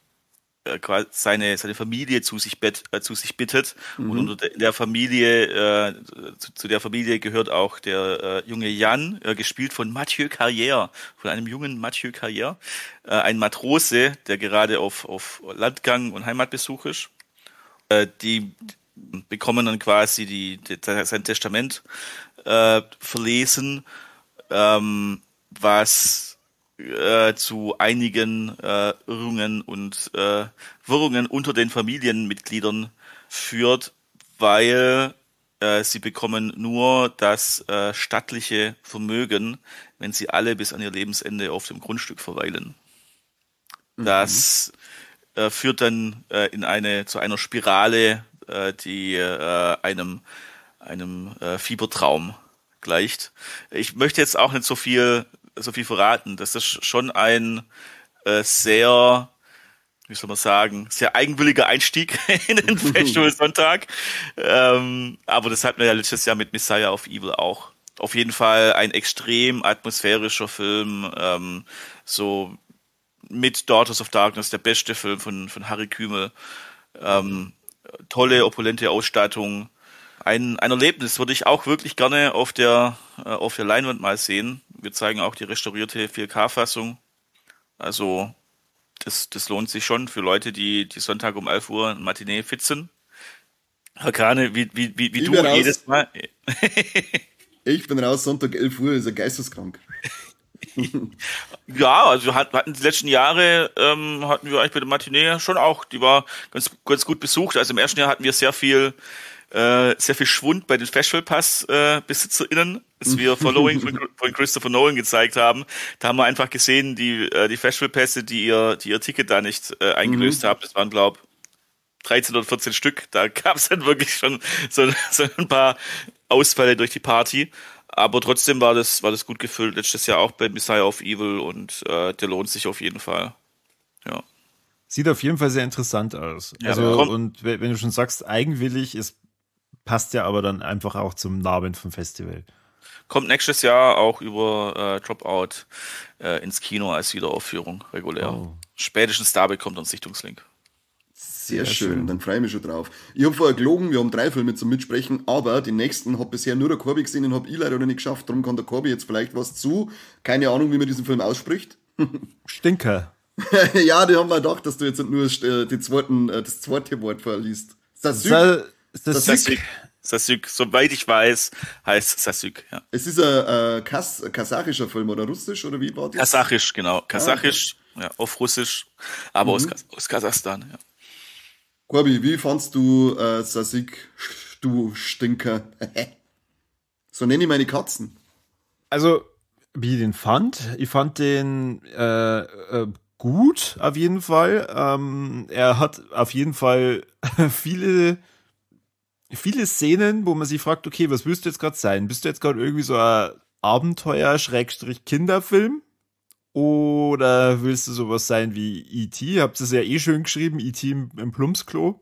quasi seine Familie zu sich bittet. Mhm. Und unter der Familie, zu der Familie gehört auch der junge Jan, gespielt von Mathieu Carrière, von einem jungen Mathieu Carrière, ein Matrose, der gerade auf Landgang und Heimatbesuch ist. Die bekommen dann quasi sein Testament verlesen, was zu einigen Irrungen und Wirrungen unter den Familienmitgliedern führt, weil sie bekommen nur das stattliche Vermögen, wenn sie alle bis an ihr Lebensende auf dem Grundstück verweilen. Mhm. Das führt dann zu einer Spirale, die einem Fiebertraum gleicht. Ich möchte jetzt auch nicht so viel verraten. Das ist schon ein sehr, wie soll man sagen, sehr eigenwilliger Einstieg in den Festival-Sonntag. Aber das hatten wir ja letztes Jahr mit Messiah of Evil auch. Auf jeden Fall ein extrem atmosphärischer Film, so mit Daughters of Darkness, der beste Film von Harry Kümel. Tolle, opulente Ausstattung. Ein Erlebnis würde ich auch wirklich gerne auf der Leinwand mal sehen. Wir zeigen auch die restaurierte 4K-Fassung. Also das lohnt sich schon für Leute, die Sonntag um 11 Uhr ein Matinee fit sind. Herr Krane, wie du jedes Mal. Ich bin raus, Sonntag 11 Uhr, ist ja geisteskrank. Ja, also hatten die letzten Jahre, hatten wir eigentlich bei der Matinee schon auch, die war ganz, ganz gut besucht. Also im ersten Jahr hatten wir sehr viel Schwund bei den Festival-Pass-BesitzerInnen, als wir Following von Christopher Nolan gezeigt haben. Da haben wir einfach gesehen, die Festival-Pässe, die ihr Ticket da nicht eingelöst haben, das waren, glaube ich, 13 oder 14 Stück. Da gab es dann wirklich schon so ein paar Ausfälle durch die Party. Aber trotzdem war das gut gefüllt. Letztes Jahr auch bei Messiah of Evil und der lohnt sich auf jeden Fall. Ja. Sieht auf jeden Fall sehr interessant aus. Ja, also, und wenn du schon sagst, eigenwillig, es passt ja aber dann einfach auch zum Namen vom Festival. Kommt nächstes Jahr auch über Dropout ins Kino als Wiederaufführung, regulär. Oh. Spätestens da bekommt uns Sichtungslink. Sehr schön, dann freue ich mich schon drauf. Ich habe vorher gelogen, wir haben 3 Filme zum Mitsprechen, aber die nächsten hat bisher nur der Corby gesehen, den habe ich leider noch nicht geschafft, darum kann der Corby jetzt vielleicht was zu. Keine Ahnung, wie man diesen Film ausspricht. Stinker. Ja, die haben wir gedacht, dass du jetzt nicht nur das zweite Wort verliest. Sasyk. Sasyk. Sasyk, soweit ich weiß, heißt Sasyk, ja. Es ist ein kasachischer Film oder russisch oder wie war das? Kasachisch, genau. Kasachisch, ah, okay. Ja, auf Russisch, aber aus Kasachstan, ja. Corby, wie fandst du Sasyk, du Stinker? So nenne ich meine Katzen. Also, wie ich den fand? Ich fand den gut, auf jeden Fall. Er hat auf jeden Fall viele, viele Szenen, wo man sich fragt, okay, was willst du jetzt gerade sein? Bist du jetzt gerade irgendwie so ein Abenteuer-Kinderfilm? Oder willst du sowas sein wie E.T.? Habt ihr es ja eh schön geschrieben, E.T. im Plumpsklo.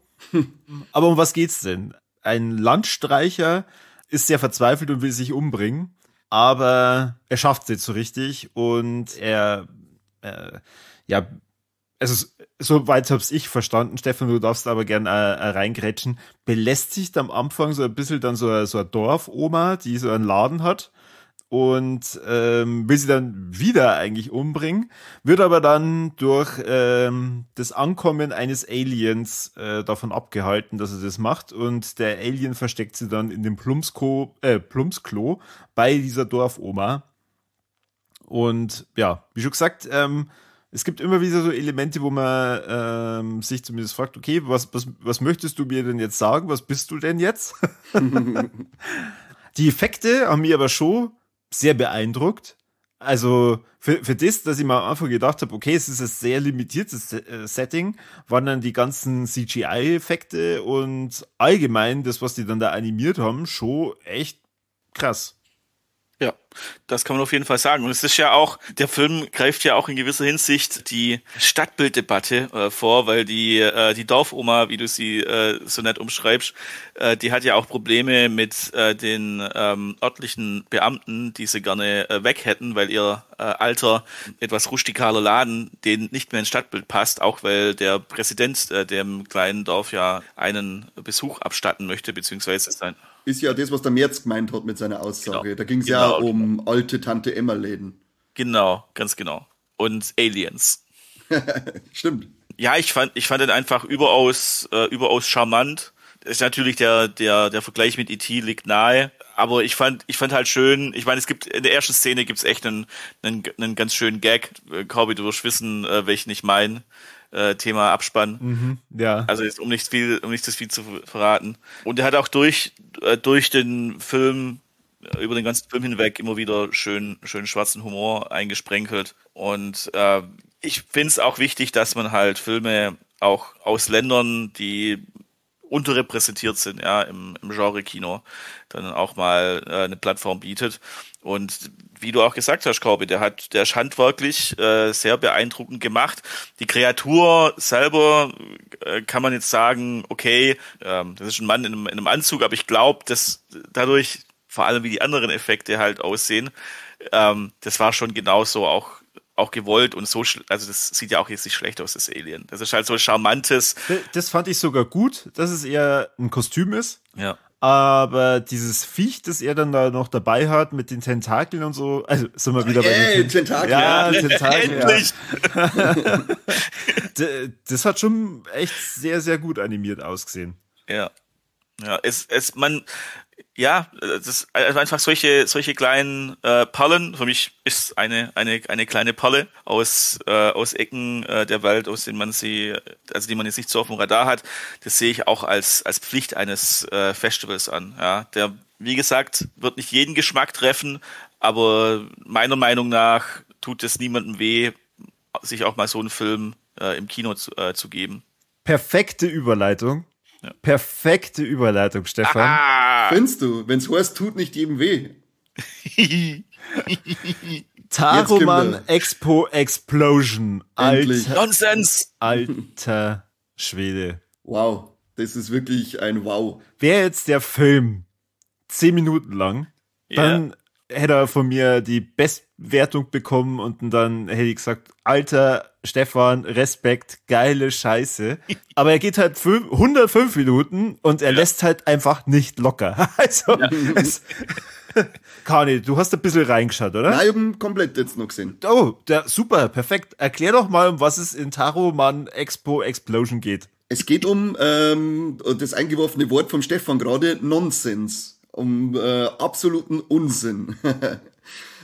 Aber um was geht's denn? Ein Landstreicher ist sehr verzweifelt und will sich umbringen, aber er schafft es nicht so richtig und er, ja, also soweit hab's ich verstanden, Stefan, du darfst aber gern reingrätschen, belästigt am Anfang so ein bisschen dann so eine Dorfoma, die so einen Laden hat und will sie dann wieder eigentlich umbringen, wird aber dann durch das Ankommen eines Aliens davon abgehalten, dass er das macht, und der Alien versteckt sie dann in dem Plumpsklo bei dieser Dorfoma. Und ja, wie schon gesagt, es gibt immer wieder so Elemente, wo man sich zumindest fragt, okay, was möchtest du mir denn jetzt sagen? Was bist du denn jetzt? Die Effekte haben mich aber schon sehr beeindruckt. Also für das, dass ich mir am Anfang gedacht habe, okay, es ist ein sehr limitiertes Setting, waren dann die ganzen CGI-Effekte und allgemein das, was die dann da animiert haben, schon echt krass. Ja, das kann man auf jeden Fall sagen. Und es ist ja auch, der Film greift ja auch in gewisser Hinsicht die Stadtbilddebatte vor, weil die Dorfoma, wie du sie so nett umschreibst, die hat ja auch Probleme mit den örtlichen Beamten, die sie gerne weg hätten, weil ihr alter, etwas rustikaler Laden denen nicht mehr ins Stadtbild passt, auch weil der Präsident dem kleinen Dorf ja einen Besuch abstatten möchte, beziehungsweise sein... Ist ja das, was der Merz gemeint hat mit seiner Aussage. Genau. Da ging es ja um alte Tante-Emma-Läden. Genau, ganz genau. Und Aliens. Stimmt. Ja, ich fand den einfach überaus charmant. Ist natürlich der Vergleich mit E.T. liegt nahe. Aber ich fand halt schön, ich meine, es gibt, in der ersten Szene gibt's echt einen ganz schönen Gag. Corby, du wirst wissen, welchen ich meine. Thema Abspann. Mhm, ja. Also jetzt, um nicht zu viel zu verraten. Und er hat auch durch den Film, über den ganzen Film hinweg immer wieder schön schwarzen Humor eingesprenkelt. Und ich finde es auch wichtig, dass man halt Filme auch aus Ländern, die unterrepräsentiert sind, ja, im Genre-Kino, dann auch mal eine Plattform bietet. Und wie du auch gesagt hast, Corby, der ist handwerklich sehr beeindruckend gemacht. Die Kreatur selber kann man jetzt sagen, okay, das ist ein Mann in einem Anzug, aber ich glaube, dass dadurch, vor allem wie die anderen Effekte halt aussehen, das war schon genauso auch gewollt und so, also das sieht ja auch jetzt nicht schlecht aus, das Alien. Das ist halt so ein charmantes. Das fand ich sogar gut, dass es eher ein Kostüm ist. Ja. Aber dieses Viech, das er dann da noch dabei hat mit den Tentakeln und so, also sind wir wieder bei den Tentakeln. Ja, Tentakel. Endlich! Ja. Das hat schon echt sehr, sehr gut animiert ausgesehen. Ja. Ja, das ist einfach solche kleinen Perlen. Für mich ist eine kleine Perle aus Ecken der Welt, aus denen man sie, also die man jetzt nicht so auf dem Radar hat. Das sehe ich auch als Pflicht eines Festivals an. Ja, der, wie gesagt, wird nicht jeden Geschmack treffen, aber meiner Meinung nach tut es niemandem weh, sich auch mal so einen Film im Kino zu geben. Perfekte Überleitung. Ja. Perfekte Überleitung, Stefan. Ah. Findest du, wenn's heißt, tut nicht jedem weh. Taroman Expo Explosion. Alter, Nonsense. Alter Schwede. Wow, das ist wirklich ein Wow. Wäre jetzt der Film 10 Minuten lang, dann hätte er von mir die Bestwertung bekommen und dann hätte ich gesagt, Alter Stefan, Respekt, geile Scheiße. Aber er geht halt 105 Minuten und er lässt halt einfach nicht locker. Also, Kani, du hast ein bisschen reingeschaut, oder? Nein, ich hab ihn komplett jetzt noch gesehen. Oh, super, perfekt. Erklär doch mal, um was es in Taroman Expo Explosion geht. Es geht um das eingeworfene Wort vom Stefan gerade, Nonsens. Um absoluten Unsinn.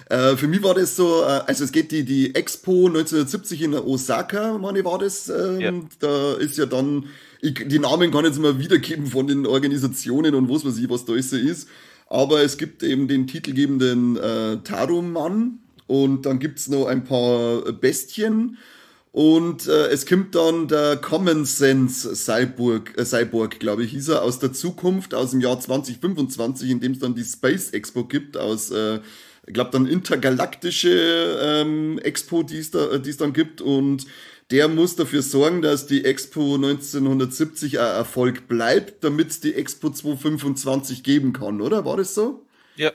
Für mich war das so, also es geht die Expo 1970 in Osaka, meine war das. Ja. Da ist ja dann, die Namen kann ich jetzt mal wiedergeben von den Organisationen und was weiß ich, was da ist, ist. Aber es gibt eben den titelgebenden Taruman und dann gibt's noch ein paar Bestien. Und es kommt dann der Common Sense Cyborg, glaube ich, hieß er, aus der Zukunft, aus dem Jahr 2025, in dem es dann die Space Expo gibt, aus, ich glaube, dann intergalaktische Expo, die es dann gibt. Und der muss dafür sorgen, dass die Expo 1970 ein Erfolg bleibt, damit es die Expo 2025 geben kann, oder? War das so? Ja.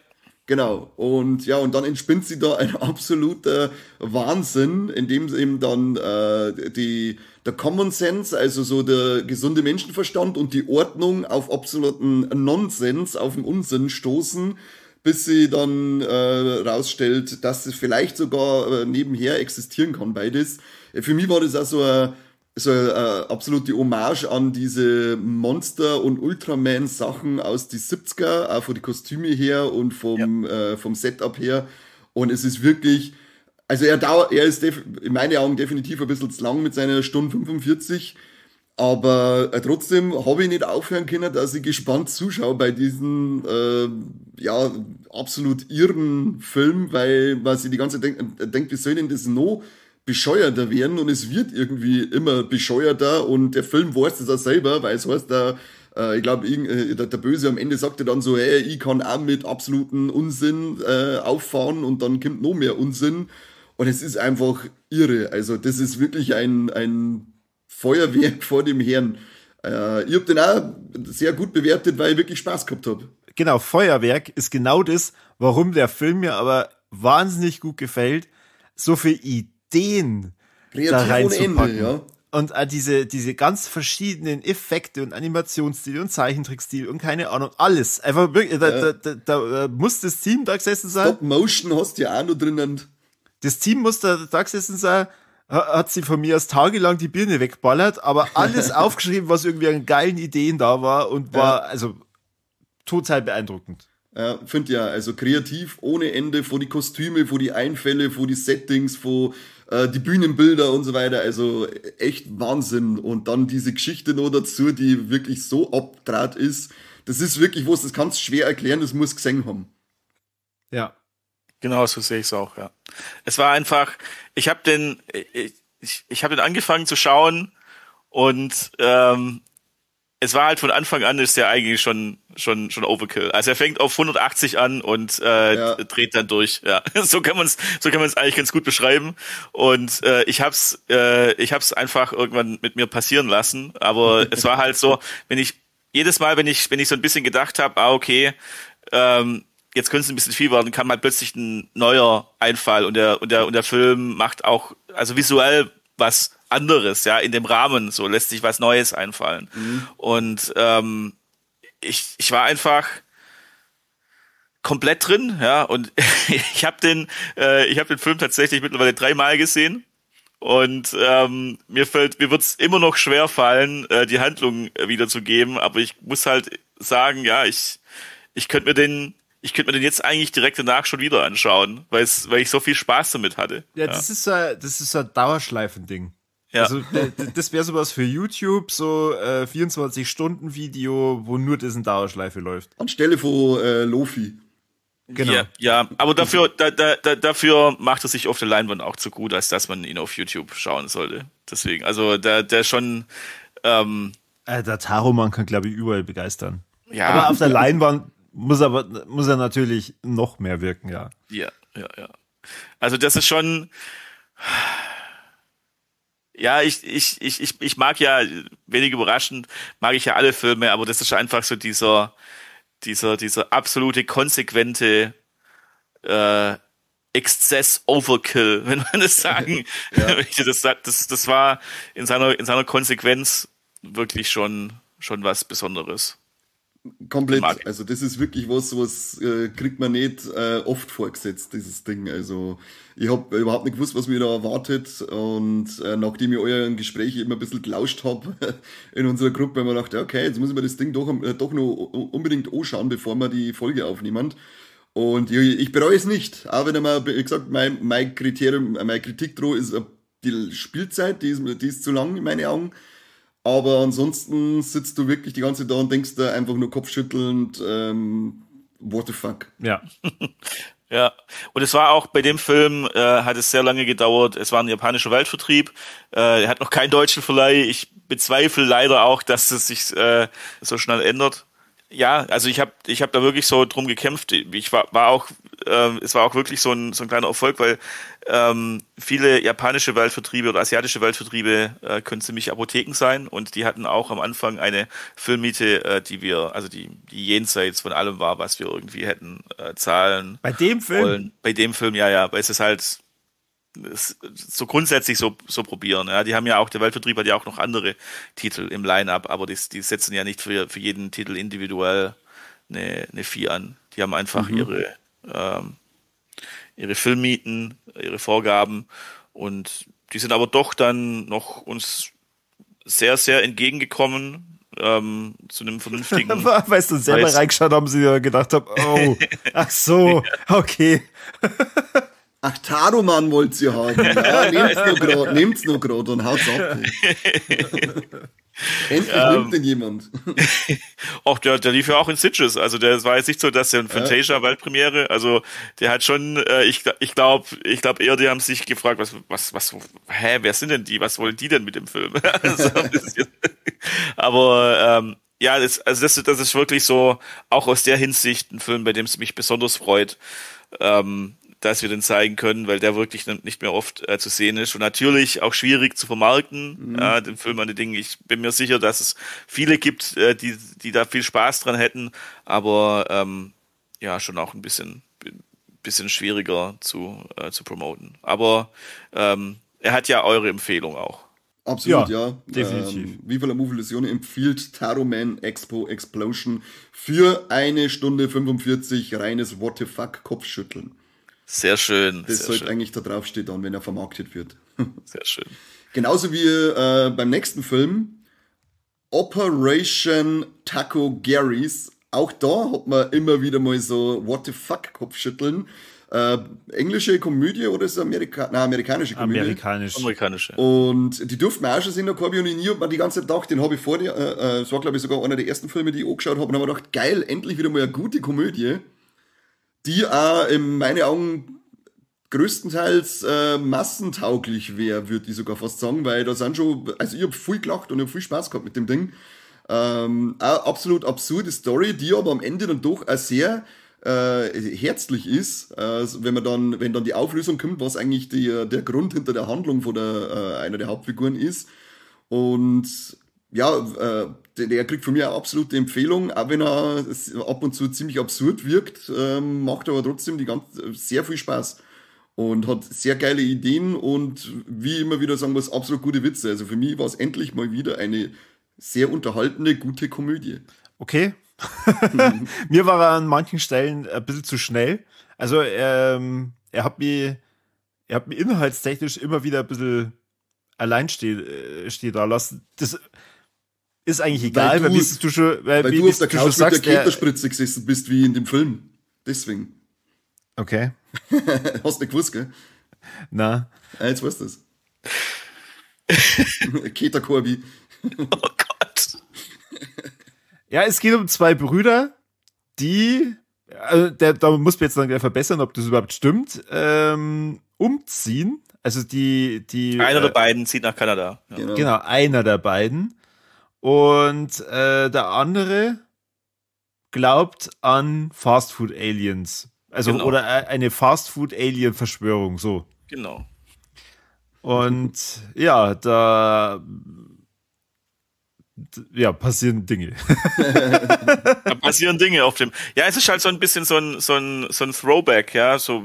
Genau. Und ja, und dann entspinnt sie da ein absoluter Wahnsinn, in dem eben dann der Common Sense, also so der gesunde Menschenverstand und die Ordnung auf absoluten Nonsens, auf den Unsinn stoßen, bis sie dann rausstellt, dass es vielleicht sogar nebenher existieren kann, beides. Für mich war das auch so eine absolute Hommage an diese Monster- und Ultraman-Sachen aus die 70er, auch von den Kostüme her und vom Setup her. Und es ist wirklich, also er ist in meinen Augen definitiv ein bisschen zu lang mit seiner Stunde 45, aber trotzdem habe ich nicht aufhören können, dass ich gespannt zuschaue bei diesem absolut irren Film, weil man sich die ganze Zeit denkt, wie soll denn das noch bescheuerter werden, und es wird irgendwie immer bescheuerter, und der Film weiß das auch selber, weil es heißt da, ich glaube, der Böse am Ende sagte dann so, hey, ich kann auch mit absoluten Unsinn auffahren, und dann kommt noch mehr Unsinn, und es ist einfach irre. Also das ist wirklich ein Feuerwerk vor dem Herrn. Ich hab den auch sehr gut bewertet, weil ich wirklich Spaß gehabt hab. Genau, Feuerwerk ist genau das, warum der Film mir aber wahnsinnig gut gefällt. So viel Ideen da reinzupacken. Ohne Ende, ja. Und auch diese ganz verschiedenen Effekte und Animationsstile und Zeichentrickstil und keine Ahnung, alles. Einfach wirklich, da muss das Team da gesessen sein. Stop Motion hast du ja auch noch drinnen. Das Team muss da gesessen sein, hat sie von mir aus tagelang die Birne wegballert, aber alles aufgeschrieben, was irgendwie an geilen Ideen da war, und war also total beeindruckend. Ja, finde ja, also kreativ ohne Ende, vor die Kostüme, vor die Einfälle, vor die Settings, vor die Bühnenbilder und so weiter, also echt Wahnsinn. Und dann diese Geschichte noch dazu, die wirklich so abdraht ist, das ist wirklich was, das kannst du schwer erklären, das musst du gesehen haben. Ja. Genau, so sehe ich es auch, ja. Es war einfach, ich habe den angefangen zu schauen, und es war halt von Anfang an, ist der eigentlich schon Overkill. Also er fängt auf 180 an und dreht dann durch. Ja, so kann man es eigentlich ganz gut beschreiben. Und ich hab's einfach irgendwann mit mir passieren lassen. Aber es war halt so, wenn ich jedes Mal, wenn ich so ein bisschen gedacht habe, okay, jetzt könnte es ein bisschen viel werden, kam halt plötzlich ein neuer Einfall, und der Film macht auch, also visuell was anderes, ja, in dem Rahmen, so lässt sich was Neues einfallen. Mhm. Und ich war einfach komplett drin, ja, und ich habe den Film tatsächlich mittlerweile 3-mal gesehen, und mir wird's immer noch schwer fallen, die Handlung wiederzugeben, aber ich muss halt sagen, ja, ich könnte mir den jetzt eigentlich direkt danach schon wieder anschauen, weil ich so viel Spaß damit hatte. Ja, das ist so ein Dauerschleifending. Ja. Also das wäre sowas für YouTube, so 24-Stunden-Video, wo nur das in Dauerschleife läuft. Anstelle von Lofi. Genau. Ja, ja, aber dafür, dafür macht er sich auf der Leinwand auch zu gut, als dass man ihn auf YouTube schauen sollte. Deswegen, also der schon. Der Taroman kann, glaube ich, überall begeistern. Ja. Aber auf der Leinwand muss er natürlich noch mehr wirken, ja. Ja, ja, ja. Also das ist schon. Ja, ich mag ja, wenig überraschend, mag ich ja alle Filme, aber das ist einfach so dieser absolute konsequente Exzess-Overkill, wenn man das sagen möchte. Das war in seiner Konsequenz wirklich schon was Besonderes. Komplett. Also das ist wirklich was kriegt man nicht oft vorgesetzt, dieses Ding. Also ich habe überhaupt nicht gewusst, was mir da erwartet, und nachdem ich euer Gespräch immer ein bisschen gelauscht habe in unserer Gruppe, habe ich mir gedacht, okay, jetzt muss ich mir das Ding doch noch unbedingt anschauen, bevor wir die Folge aufnehmen. Und ich bereue es nicht, auch wenn er mir, wie gesagt, mein Kriterium, meine Kritik droh ist die Spielzeit, die ist zu lang in meinen Augen. Aber ansonsten sitzt du wirklich die ganze Zeit da und denkst da einfach nur kopfschüttelnd, what the fuck. Ja. Ja, und es war auch bei dem Film, hat es sehr lange gedauert. Es war ein japanischer Weltvertrieb. Er hat noch keinen deutschen Verleih. Ich bezweifle leider auch, dass es sich so schnell ändert. Ja, also ich hab da wirklich so drum gekämpft. Ich war auch, es war auch wirklich so ein kleiner Erfolg, weil viele japanische Weltvertriebe oder asiatische Weltvertriebe können ziemlich Apotheken sein, und die hatten auch am Anfang eine Filmmiete, die jenseits von allem war, was wir irgendwie hätten zahlen. Bei dem Film? Wollen. Bei dem Film, ja, weil es ist halt so grundsätzlich so probieren. Ja, die haben ja auch, der Weltvertrieb hat ja auch noch andere Titel im Line-Up, aber die setzen ja nicht für jeden Titel individuell eine Fee an. Die haben einfach ihre Filmmieten, ihre Vorgaben, und die sind aber doch dann noch uns sehr, sehr entgegengekommen, zu einem vernünftigen Weißt du, selber reingeschaut haben, sie ja gedacht haben, oh, ach so, okay. Ach, Taroman wollt ihr haben. Ja, nehmt's nur grad und haut's ab. Endlich nimmt den jemand. Ach, der lief ja auch in Sitges. Also der war jetzt nicht so, dass der in Fantasia Weltpremiere, also der hat schon, ich glaube eher, die haben sich gefragt, was, hä, wer sind denn die? Was wollen die denn mit dem Film? Also, ein bisschen. Aber ja, das ist wirklich so, auch aus der Hinsicht ein Film, bei dem es mich besonders freut, dass wir den zeigen können, weil der wirklich nicht mehr oft zu sehen ist und natürlich auch schwierig zu vermarkten, den Film an die Dinge. Ich bin mir sicher, dass es viele gibt, die da viel Spaß dran hätten, aber ja, schon auch ein bisschen schwieriger zu promoten. Aber er hat ja eure Empfehlung auch. Absolut, ja. Definitiv. Viva la Movilusione empfiehlt Taroman Expo Explosion für 1 Stunde 45 reines What the fuck Kopfschütteln. Sehr schön. Das sollte eigentlich da draufstehen dann, wenn er vermarktet wird. Sehr schön. Genauso wie beim nächsten Film, Operation Taco Garys. Auch da hat man immer wieder mal so What the fuck Kopfschütteln. Englische Komödie oder ist es amerikanische Komödie? Amerikanische. Und die durften wir auch schon sehen, der Corby und ich nie, und man die ganze Zeit gedacht, den habe ich vor dir, das war glaube ich sogar einer der ersten Filme, die ich angeschaut habe, und habe mir gedacht, geil, endlich wieder mal eine gute Komödie, die auch in meinen Augen größtenteils massentauglich wäre, würde ich sogar fast sagen, weil da sind schon, also ich habe viel gelacht und ich habe viel Spaß gehabt mit dem Ding. Auch absolut absurde Story, die aber am Ende dann doch auch sehr herzlich ist, wenn dann die Auflösung kommt, was eigentlich der Grund hinter der Handlung von einer der Hauptfiguren ist. Und ja, der kriegt von mir eine absolute Empfehlung, auch wenn er ab und zu ziemlich absurd wirkt, macht aber trotzdem sehr viel Spaß und hat sehr geile Ideen und wie immer wieder sagen muss, absolut gute Witze. Also für mich war es endlich mal wieder eine sehr unterhaltende, gute Komödie. Okay. Mir war er an manchen Stellen ein bisschen zu schnell. Also er hat mich inhaltstechnisch immer wieder ein bisschen allein stehen da lassen. Das ist eigentlich egal, weil du auf der Couch mit der Keterspritze gesessen bist, wie in dem Film. Deswegen. Okay. Hast du nicht gewusst, gell? Na. Ja, jetzt weißt du es. Keter Corby. Oh Gott. Ja, es geht um zwei Brüder, die, also da muss man jetzt dann gleich verbessern, ob das überhaupt stimmt, umziehen. Also die einer der beiden zieht nach Kanada. Ja. Genau, einer der beiden. Und der andere glaubt an Fast Food Aliens. Also, genau. Oder eine Fast Food Alien Verschwörung, so. Genau. Und ja, da Ja, passieren Dinge. Da passieren Dinge auf dem. Ja, es ist halt so ein bisschen so ein Throwback, ja, so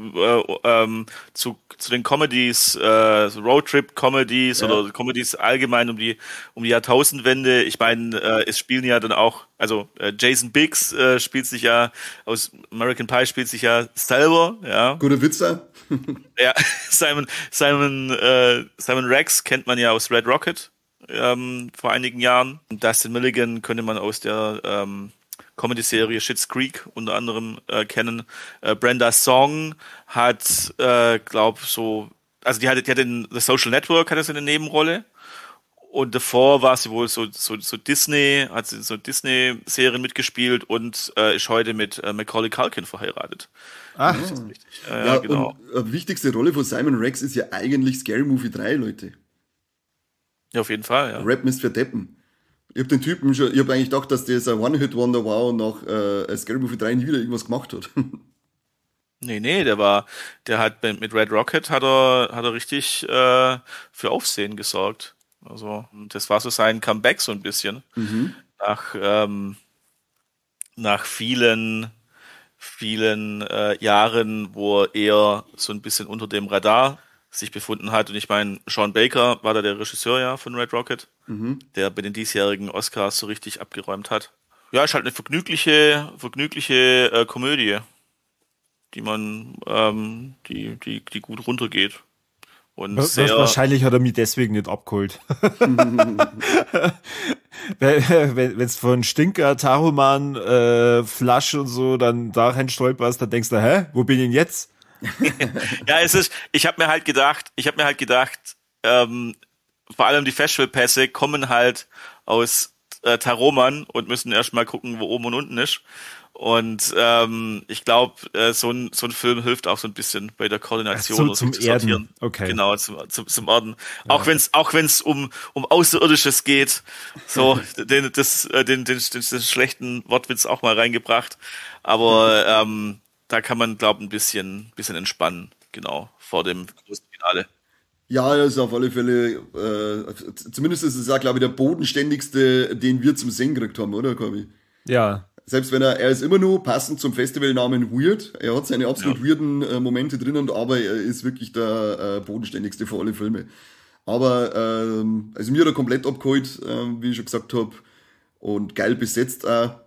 zu den Comedies, so Roadtrip-Comedies oder Comedies allgemein um die Jahrtausendwende. Ich meine, es spielen ja dann auch, also Jason Biggs spielt sich ja aus American Pie, spielt sich ja selber, ja. Guter Witz da. Ja, Simon Rex kennt man ja aus Red Rocket vor einigen Jahren. Dustin Milligan könnte man aus der Comedy-Serie Schitt's Creek unter anderem kennen. Brenda Song hat, glaub so, also die hat in The Social Network hatte sie eine Nebenrolle. Und davor war sie wohl so Disney, hat sie so Disney-Serien mitgespielt und ist heute mit Macaulay Culkin verheiratet. Ach, das ist richtig. Ja, genau. Und wichtigste Rolle von Simon Rex ist ja eigentlich Scary Movie 3, Leute. Ja, auf jeden Fall, ja. Rap Mist für Deppen. Ich hab den Typen schon, ich hab eigentlich gedacht, dass der so ein One-Hit-Wonder war und nach Scary Movie 3 nie wieder irgendwas gemacht hat. Nee, der hat mit Red Rocket hat er richtig für Aufsehen gesorgt. Also, das war so sein Comeback so ein bisschen. Nach vielen, vielen Jahren, wo er eher so ein bisschen unter dem Radar sich befunden hat. Und ich meine, Sean Baker war da der Regisseur ja von Red Rocket, der bei den diesjährigen Oscars so richtig abgeräumt hat. Ja, ist halt eine vergnügliche Komödie, die man, die, die, die gut runtergeht. Und sehr Wahrscheinlich hat er mich deswegen nicht abgeholt. Wenn es von Stinker, Taroman, Flush und so dann da rein stolperst, dann denkst du, hä, wo bin ich denn jetzt? Ja, ich habe mir halt gedacht, ich habe mir halt gedacht, vor allem die Festivalpässe kommen halt aus Taroman und müssen erstmal gucken, wo oben und unten ist. Und ich glaube, so ein Film hilft auch so ein bisschen bei der Koordination so, zum zu sortieren. Okay. Genau, zum Erden. Ja. Auch wenn's um Außerirdisches geht, so den, das, den, den, den, den schlechten Wortwitz auch mal reingebracht. Aber da kann man, glaube ich, ein bisschen entspannen, genau, vor dem großen Finale. Ja, das ist auf alle Fälle, zumindest ist es ja, glaube ich, der bodenständigste, den wir zum Sehen gekriegt haben, oder, Corby? Ja. Selbst wenn er ist immer nur passend zum Festivalnamen weird, er hat seine absolut weirden Momente drinnen, aber er ist wirklich der bodenständigste von alle Filme. Aber, also mir hat er komplett abgeholt, wie ich schon gesagt habe, und geil besetzt auch,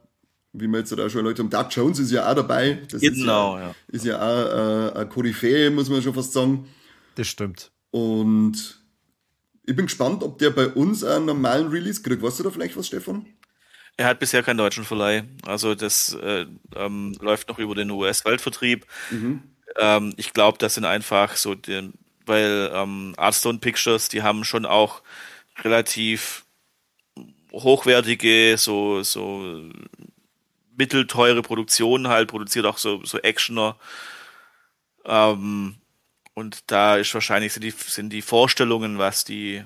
wie wir jetzt auch schon Leute haben. Doug Jones ist ja auch dabei. Das ist ja auch eine Koryphäe, muss man schon fast sagen. Das stimmt. Und ich bin gespannt, ob der bei uns einen normalen Release kriegt. Weißt du da vielleicht was, Stefan? Er hat bisher keinen deutschen Verleih. Also das läuft noch über den US-Weltvertrieb. Ich glaube, das sind einfach so, weil Artstone Pictures, die haben schon auch relativ hochwertige, so mittelteure Produktionen halt, produziert auch so Actioner. Und da ist wahrscheinlich sind die Vorstellungen, was die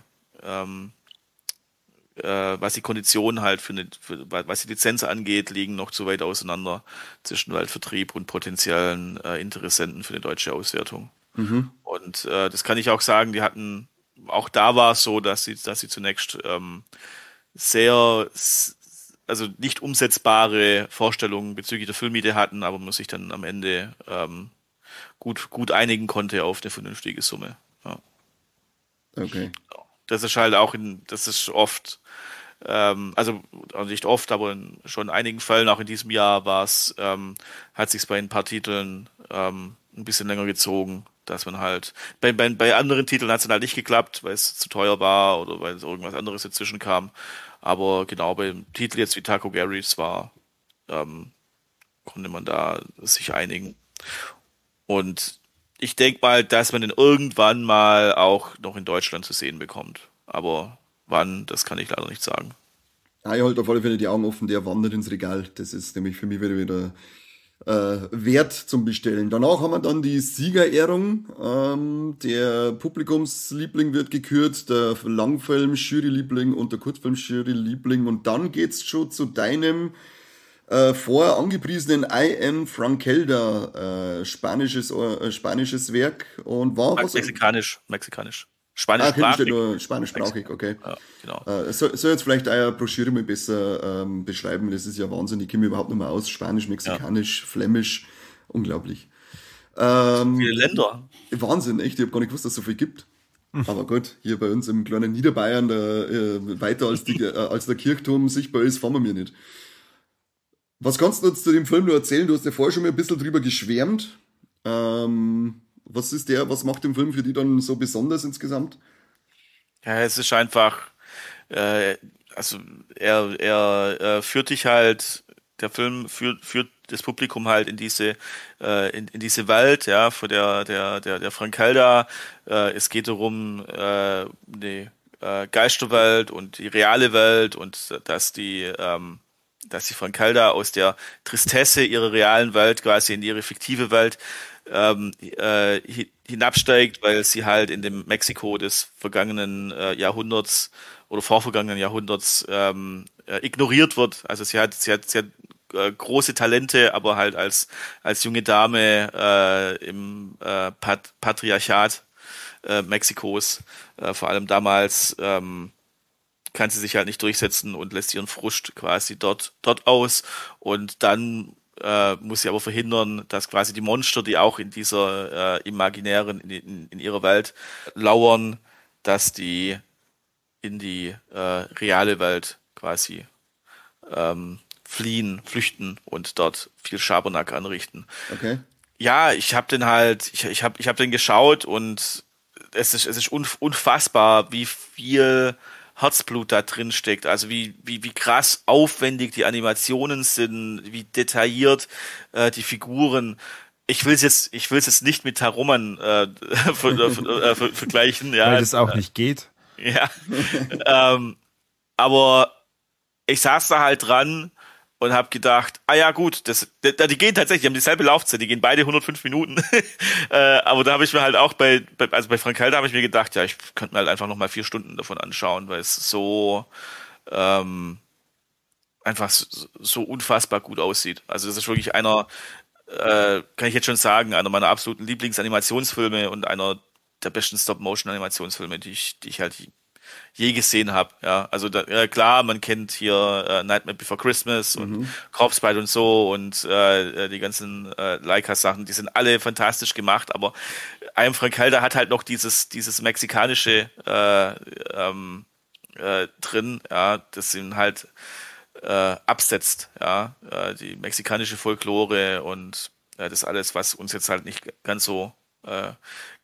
Konditionen halt für was die Lizenz angeht, liegen noch zu weit auseinander zwischen Weltvertrieb und potenziellen Interessenten für eine deutsche Auswertung. Und das kann ich auch sagen, die hatten, auch da war es so, dass sie zunächst sehr, also nicht umsetzbare Vorstellungen bezüglich der Filmmiete hatten, aber man sich dann am Ende gut einigen konnte auf eine vernünftige Summe. Ja. Okay. Das ist halt auch in, das ist oft, also nicht oft, aber in schon einigen Fällen, auch in diesem Jahr war es, hat sich bei ein paar Titeln ein bisschen länger gezogen, dass man halt, bei anderen Titeln hat es dann halt nicht geklappt, weil es zu teuer war oder weil irgendwas anderes dazwischen kam. Aber genau beim Titel jetzt wie Taco Garys war, konnte man da sich einigen. Und ich denke mal, dass man den irgendwann mal auch noch in Deutschland zu sehen bekommt. Aber wann, das kann ich leider nicht sagen. Ja, ich halte auf alle Fälle die Augen offen, der wandert ins Regal. Das ist nämlich für mich wieder wert zum Bestellen. Danach haben wir dann die Siegerehrung. Der Publikumsliebling wird gekürt, der Langfilm-Juryliebling und der Kurzfilm-Juryliebling. Und dann geht's schon zu deinem vorher angepriesenen I Am Frankelda, spanisches Werk. Und war was? Mexikanisch, mexikanisch. Spanischsprachig. Ah, nur spanischsprachig, okay. Ja, genau. Soll jetzt vielleicht eure Broschüre mal besser beschreiben, das ist ja Wahnsinn, ich kenne mich überhaupt nicht mehr aus. Spanisch, Mexikanisch, ja. Flämisch, unglaublich. Viele Länder. Wahnsinn, echt, ich habe gar nicht gewusst, dass es so viel gibt. Aber gut, hier bei uns im kleinen Niederbayern, da, weiter als, als der Kirchturm sichtbar ist, fahren wir mir nicht. Was kannst du uns zu dem Film nur erzählen? Du hast ja vorher schon mal ein bisschen drüber geschwärmt. Was macht den Film für die dann so besonders insgesamt? Ja, es ist einfach, also er führt dich halt, der Film führt das Publikum halt in diese in diese Welt, ja, von der Frank Helder. Es geht darum, die Geisterwelt und die reale Welt und dass die Frank Helder aus der Tristesse ihrer realen Welt quasi in ihre fiktive Welt hinabsteigt, weil sie halt in dem Mexiko des vergangenen Jahrhunderts oder vorvergangenen Jahrhunderts ignoriert wird. Also sie hat große Talente, aber halt als junge Dame im Patriarchat Mexikos, vor allem damals, kann sie sich halt nicht durchsetzen und lässt ihren Frust quasi dort aus. Und dann muss sie aber verhindern, dass quasi die Monster, die auch in dieser imaginären, in ihrer Welt lauern, dass die in die reale Welt quasi flüchten und dort viel Schabernack anrichten. Okay. Ja, ich habe den halt, ich hab den geschaut und es ist unfassbar, wie viel Herzblut da drin steckt, also wie krass aufwendig die Animationen sind, wie detailliert die Figuren. Ich will's jetzt nicht mit Taroman vergleichen, ja. Weil das auch nicht geht. Ja. Aber ich saß da halt dran und hab gedacht, ah ja gut, die gehen tatsächlich, die haben dieselbe Laufzeit, die gehen beide 105 Minuten. Aber da habe ich mir halt auch bei Frank Helder habe ich mir gedacht, ja, ich könnte mir halt einfach nochmal 4 Stunden davon anschauen, weil es so einfach so unfassbar gut aussieht. Also das ist wirklich einer, kann ich jetzt schon sagen, einer meiner absoluten Lieblingsanimationsfilme und einer der besten Stop-Motion-Animationsfilme, die ich halt je gesehen habe, ja, also da, ja, klar, man kennt hier Nightmare Before Christmas und Corpse Bride und so und die ganzen Laika-Sachen, die sind alle fantastisch gemacht, aber I Am Frank Helder hat halt noch dieses mexikanische drin, ja, das ihn halt absetzt, ja, die mexikanische Folklore und das alles, was uns jetzt halt nicht ganz so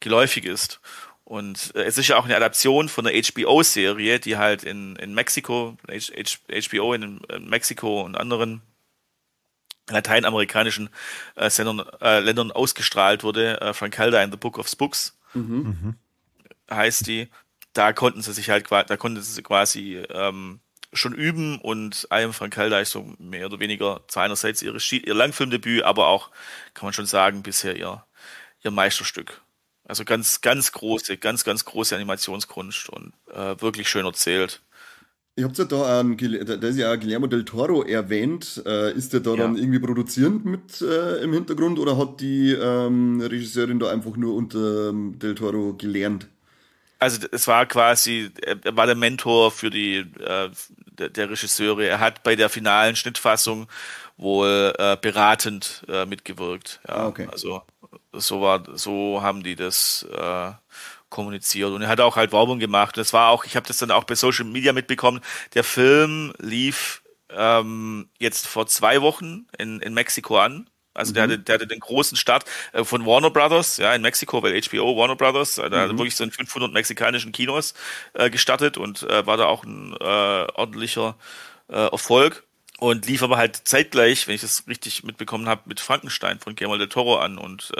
geläufig ist. Und es ist ja auch eine Adaption von der HBO-Serie, die halt in Mexiko, HBO in Mexiko und anderen lateinamerikanischen Ländern ausgestrahlt wurde. Frank Helder and the Book of Spooks heißt die. Da konnten sie sich halt quasi schon üben und I Am Frank Helder ist so mehr oder weniger zwar einerseits ihr Langfilmdebüt, aber auch, kann man schon sagen, bisher ihr Meisterstück. Also ganz, ganz große, ganz, ganz große Animationskunst und wirklich schön erzählt. Ihr habt ja da da ist ja auch Guillermo del Toro erwähnt. Ist der da dann irgendwie produzierend mit im Hintergrund oder hat die Regisseurin da einfach nur unter del Toro gelernt? Also es war quasi, er war der Mentor für die der Regisseure. Er hat bei der finalen Schnittfassung wohl beratend mitgewirkt. Ja, okay. Also so haben die das kommuniziert. Und er hat auch halt Werbung gemacht. Das war auch, ich habe das dann auch bei Social Media mitbekommen. Der Film lief jetzt vor 2 Wochen in Mexiko an. Also der hatte den großen Start von Warner Brothers, ja, in Mexiko, weil HBO Warner Brothers, da hat wirklich so in 500 mexikanischen Kinos gestartet und war da auch ein ordentlicher Erfolg. Und lief aber halt zeitgleich, wenn ich das richtig mitbekommen habe, mit Frankenstein von Guillermo del Toro an. Und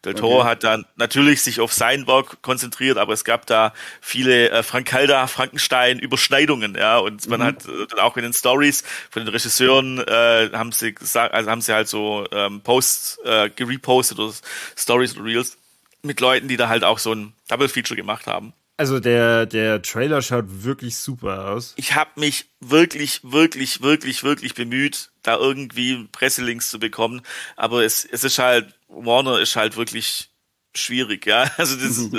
del Toro hat dann natürlich sich auf sein Werk konzentriert, aber es gab da viele Frank Helder, Frankenstein-Überschneidungen, ja. Und man hat dann auch in den Stories von den Regisseuren haben sie gesagt, also haben sie halt so Posts gerepostet oder Stories oder Reels mit Leuten, die da halt auch so ein Double Feature gemacht haben. Also der Trailer schaut wirklich super aus. Ich habe mich wirklich, wirklich, wirklich, wirklich bemüht, da irgendwie Presselinks zu bekommen. Aber es ist halt, Warner ist halt wirklich schwierig, ja. Also das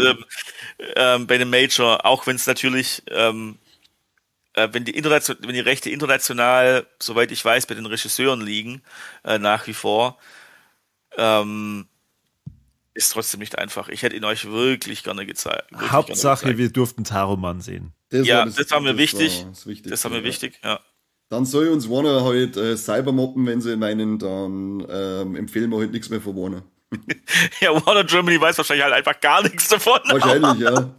bei dem Major, auch wenn es natürlich, wenn die Rechte international, soweit ich weiß, bei den Regisseuren liegen, nach wie vor, ist trotzdem nicht einfach. Ich hätte ihn euch wirklich gerne gezeigt. Hauptsache, wir durften Taroman sehen. Das war mir wichtig. Das war mir wichtig, ja. Dann soll uns Warner halt cybermobben, wenn sie meinen, dann empfehlen wir halt nichts mehr von Warner. Ja, Warner Germany weiß wahrscheinlich halt einfach gar nichts davon. Wahrscheinlich, ja.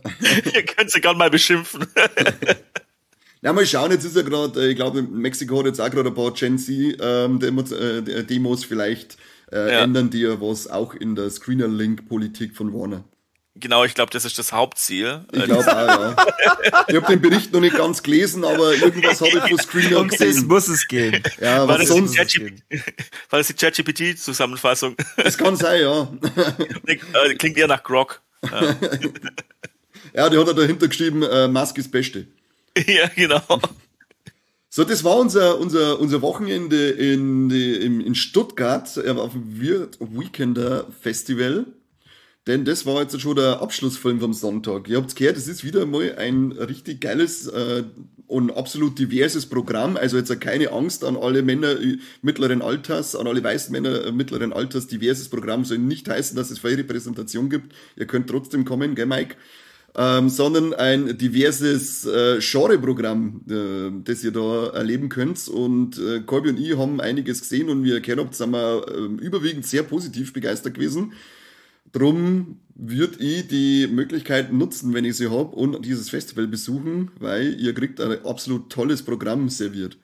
Ihr könnt sie gerne mal beschimpfen. Na, mal schauen, jetzt ist ja gerade, ich glaube, Mexiko hat jetzt auch gerade ein paar Gen Z Demos, vielleicht ändern die ja was auch in der Screener-Link-Politik von Warner. Genau, ich glaube, das ist das Hauptziel. Ich glaube auch, ja. Ich habe den Bericht noch nicht ganz gelesen, aber irgendwas habe ich von Screener gesehen. Das muss es gehen. Ja, was sonst? War das die ChatGPT-Zusammenfassung? Das kann sein, ja. Klingt eher nach Grok. Ja, ja, die hat er dahinter geschrieben, Musk ist Beste. Ja, genau. So, das war unser Wochenende in Stuttgart auf dem Weird Weekender Festival. Denn das war jetzt schon der Abschlussfilm vom Sonntag. Ihr habt's gehört, es ist wieder mal ein richtig geiles und absolut diverses Programm. Also jetzt keine Angst an alle Männer mittleren Alters, an alle weißen Männer mittleren Alters. Diverses Programm soll nicht heißen, dass es freie Repräsentation gibt. Ihr könnt trotzdem kommen, gell, Mike? Sondern ein diverses Genreprogramm, das ihr da erleben könnt. Und Corby und ich haben einiges gesehen und wie ihr gehört habt, sind wir überwiegend sehr positiv begeistert gewesen. Drum würde ich die Möglichkeit nutzen, wenn ich sie hab, und dieses Festival besuchen, weil ihr kriegt ein absolut tolles Programm serviert.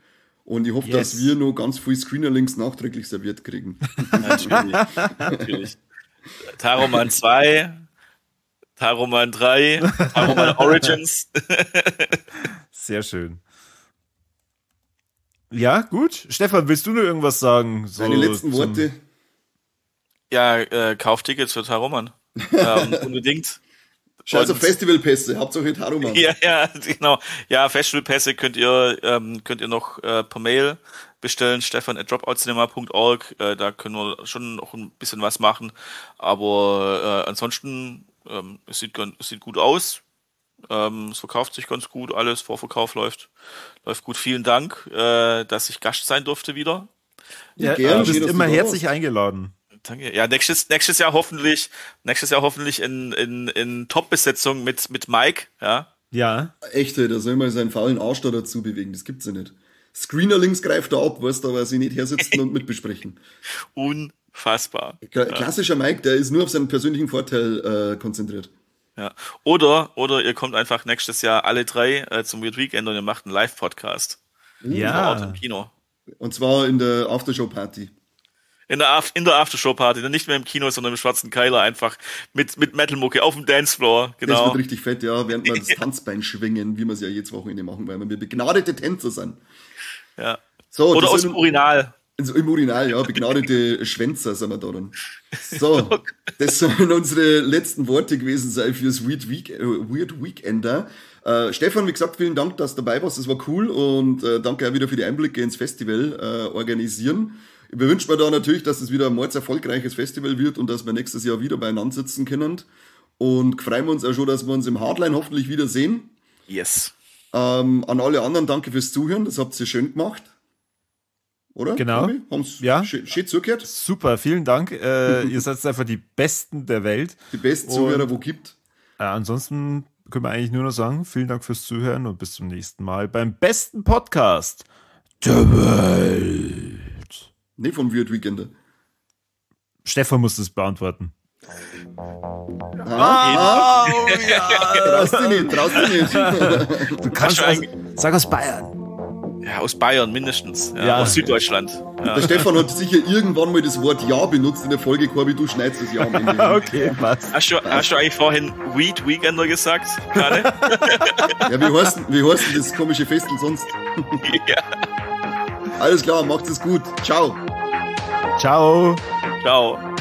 Und ich hoffe, dass wir noch ganz viel Screener-Links nachträglich serviert kriegen. Natürlich. Natürlich. Taroman 2, Taroman 3, Taroman Origins. Sehr schön. Ja, gut. Stefan, willst du noch irgendwas sagen? So Deine letzten Worte? Ja, kauf Tickets für Taroman. Unbedingt. Scheiß auf Festivalpässe, Hauptsache Taroman. Ja, ja, genau. Ja, Festivalpässe könnt ihr noch per Mail bestellen, stefan@dropoutcinema.org. Da können wir schon noch ein bisschen was machen. Aber ansonsten, es sieht gut aus. Es verkauft sich ganz gut, alles. Vorverkauf läuft gut. Vielen Dank, dass ich Gast sein durfte wieder. Ja, du bist immer herzlich eingeladen. Danke. Ja, nächstes Jahr hoffentlich in Top-Besetzung mit Mike, ja. Ja. Echt, da soll man seinen faulen Arsch da dazu bewegen, das gibt's ja nicht. Screener links greift da ab, weißt du, aber sie nicht hersitzen und mitbesprechen. Unfassbar. Klassischer Mike, der ist nur auf seinen persönlichen Vorteil konzentriert. Ja. Oder ihr kommt einfach nächstes Jahr alle drei zum Weird Weekend und ihr macht einen Live-Podcast. Ja. Vor Ort im Kino. Und zwar in der Aftershow-Party. In der Aftershow-Party, dann nicht mehr im Kino, sondern im Schwarzen Keiler, einfach mit Metal-Mucke auf dem Dancefloor. Genau. Das wird richtig fett, ja, während wir das Tanzbein schwingen, wie wir es ja jedes Wochenende machen, weil wir begnadete Tänzer sind. Ja. So, oder aus dem Urinal. Im Urinal, ja, begnadete Schwänzer sind wir da dann. So, das sollen unsere letzten Worte gewesen sein fürs Weird Weekender. Stefan, wie gesagt, vielen Dank, dass du dabei warst, das war cool und danke auch wieder für die Einblicke ins Festival organisieren. Ich wünsche mir da natürlich, dass es wieder ein mords erfolgreiches Festival wird und dass wir nächstes Jahr wieder beieinander sitzen können. Und freuen wir uns auch schon, dass wir uns im Hardline hoffentlich wiedersehen. Yes. An alle anderen danke fürs Zuhören, das habt ihr schön gemacht. Oder? Genau. Haben's ja. Schön zugehört. Super, vielen Dank. Ihr seid einfach die Besten der Welt. Die besten Zuhörer, wo gibt. Ansonsten können wir eigentlich nur noch sagen, vielen Dank fürs Zuhören und bis zum nächsten Mal beim besten Podcast der Welt. Nee, vom Weird Weekender. Stefan muss das beantworten. Ja. Traust dich nicht, traust dich nicht. Du kannst sag aus Bayern. Ja, aus Bayern mindestens. Ja, ja. Aus Süddeutschland. Ja. Der Stefan hat sicher irgendwann mal das Wort Ja benutzt in der Folge, Corby, du schneidest das Ja am Ende. Okay, passt. Hast du eigentlich vorhin Weed Weekender gesagt? Gerade? Ja, wie heißt denn das komische Festel sonst? Ja. Alles klar, macht's es gut. Ciao. Ciao. Ciao.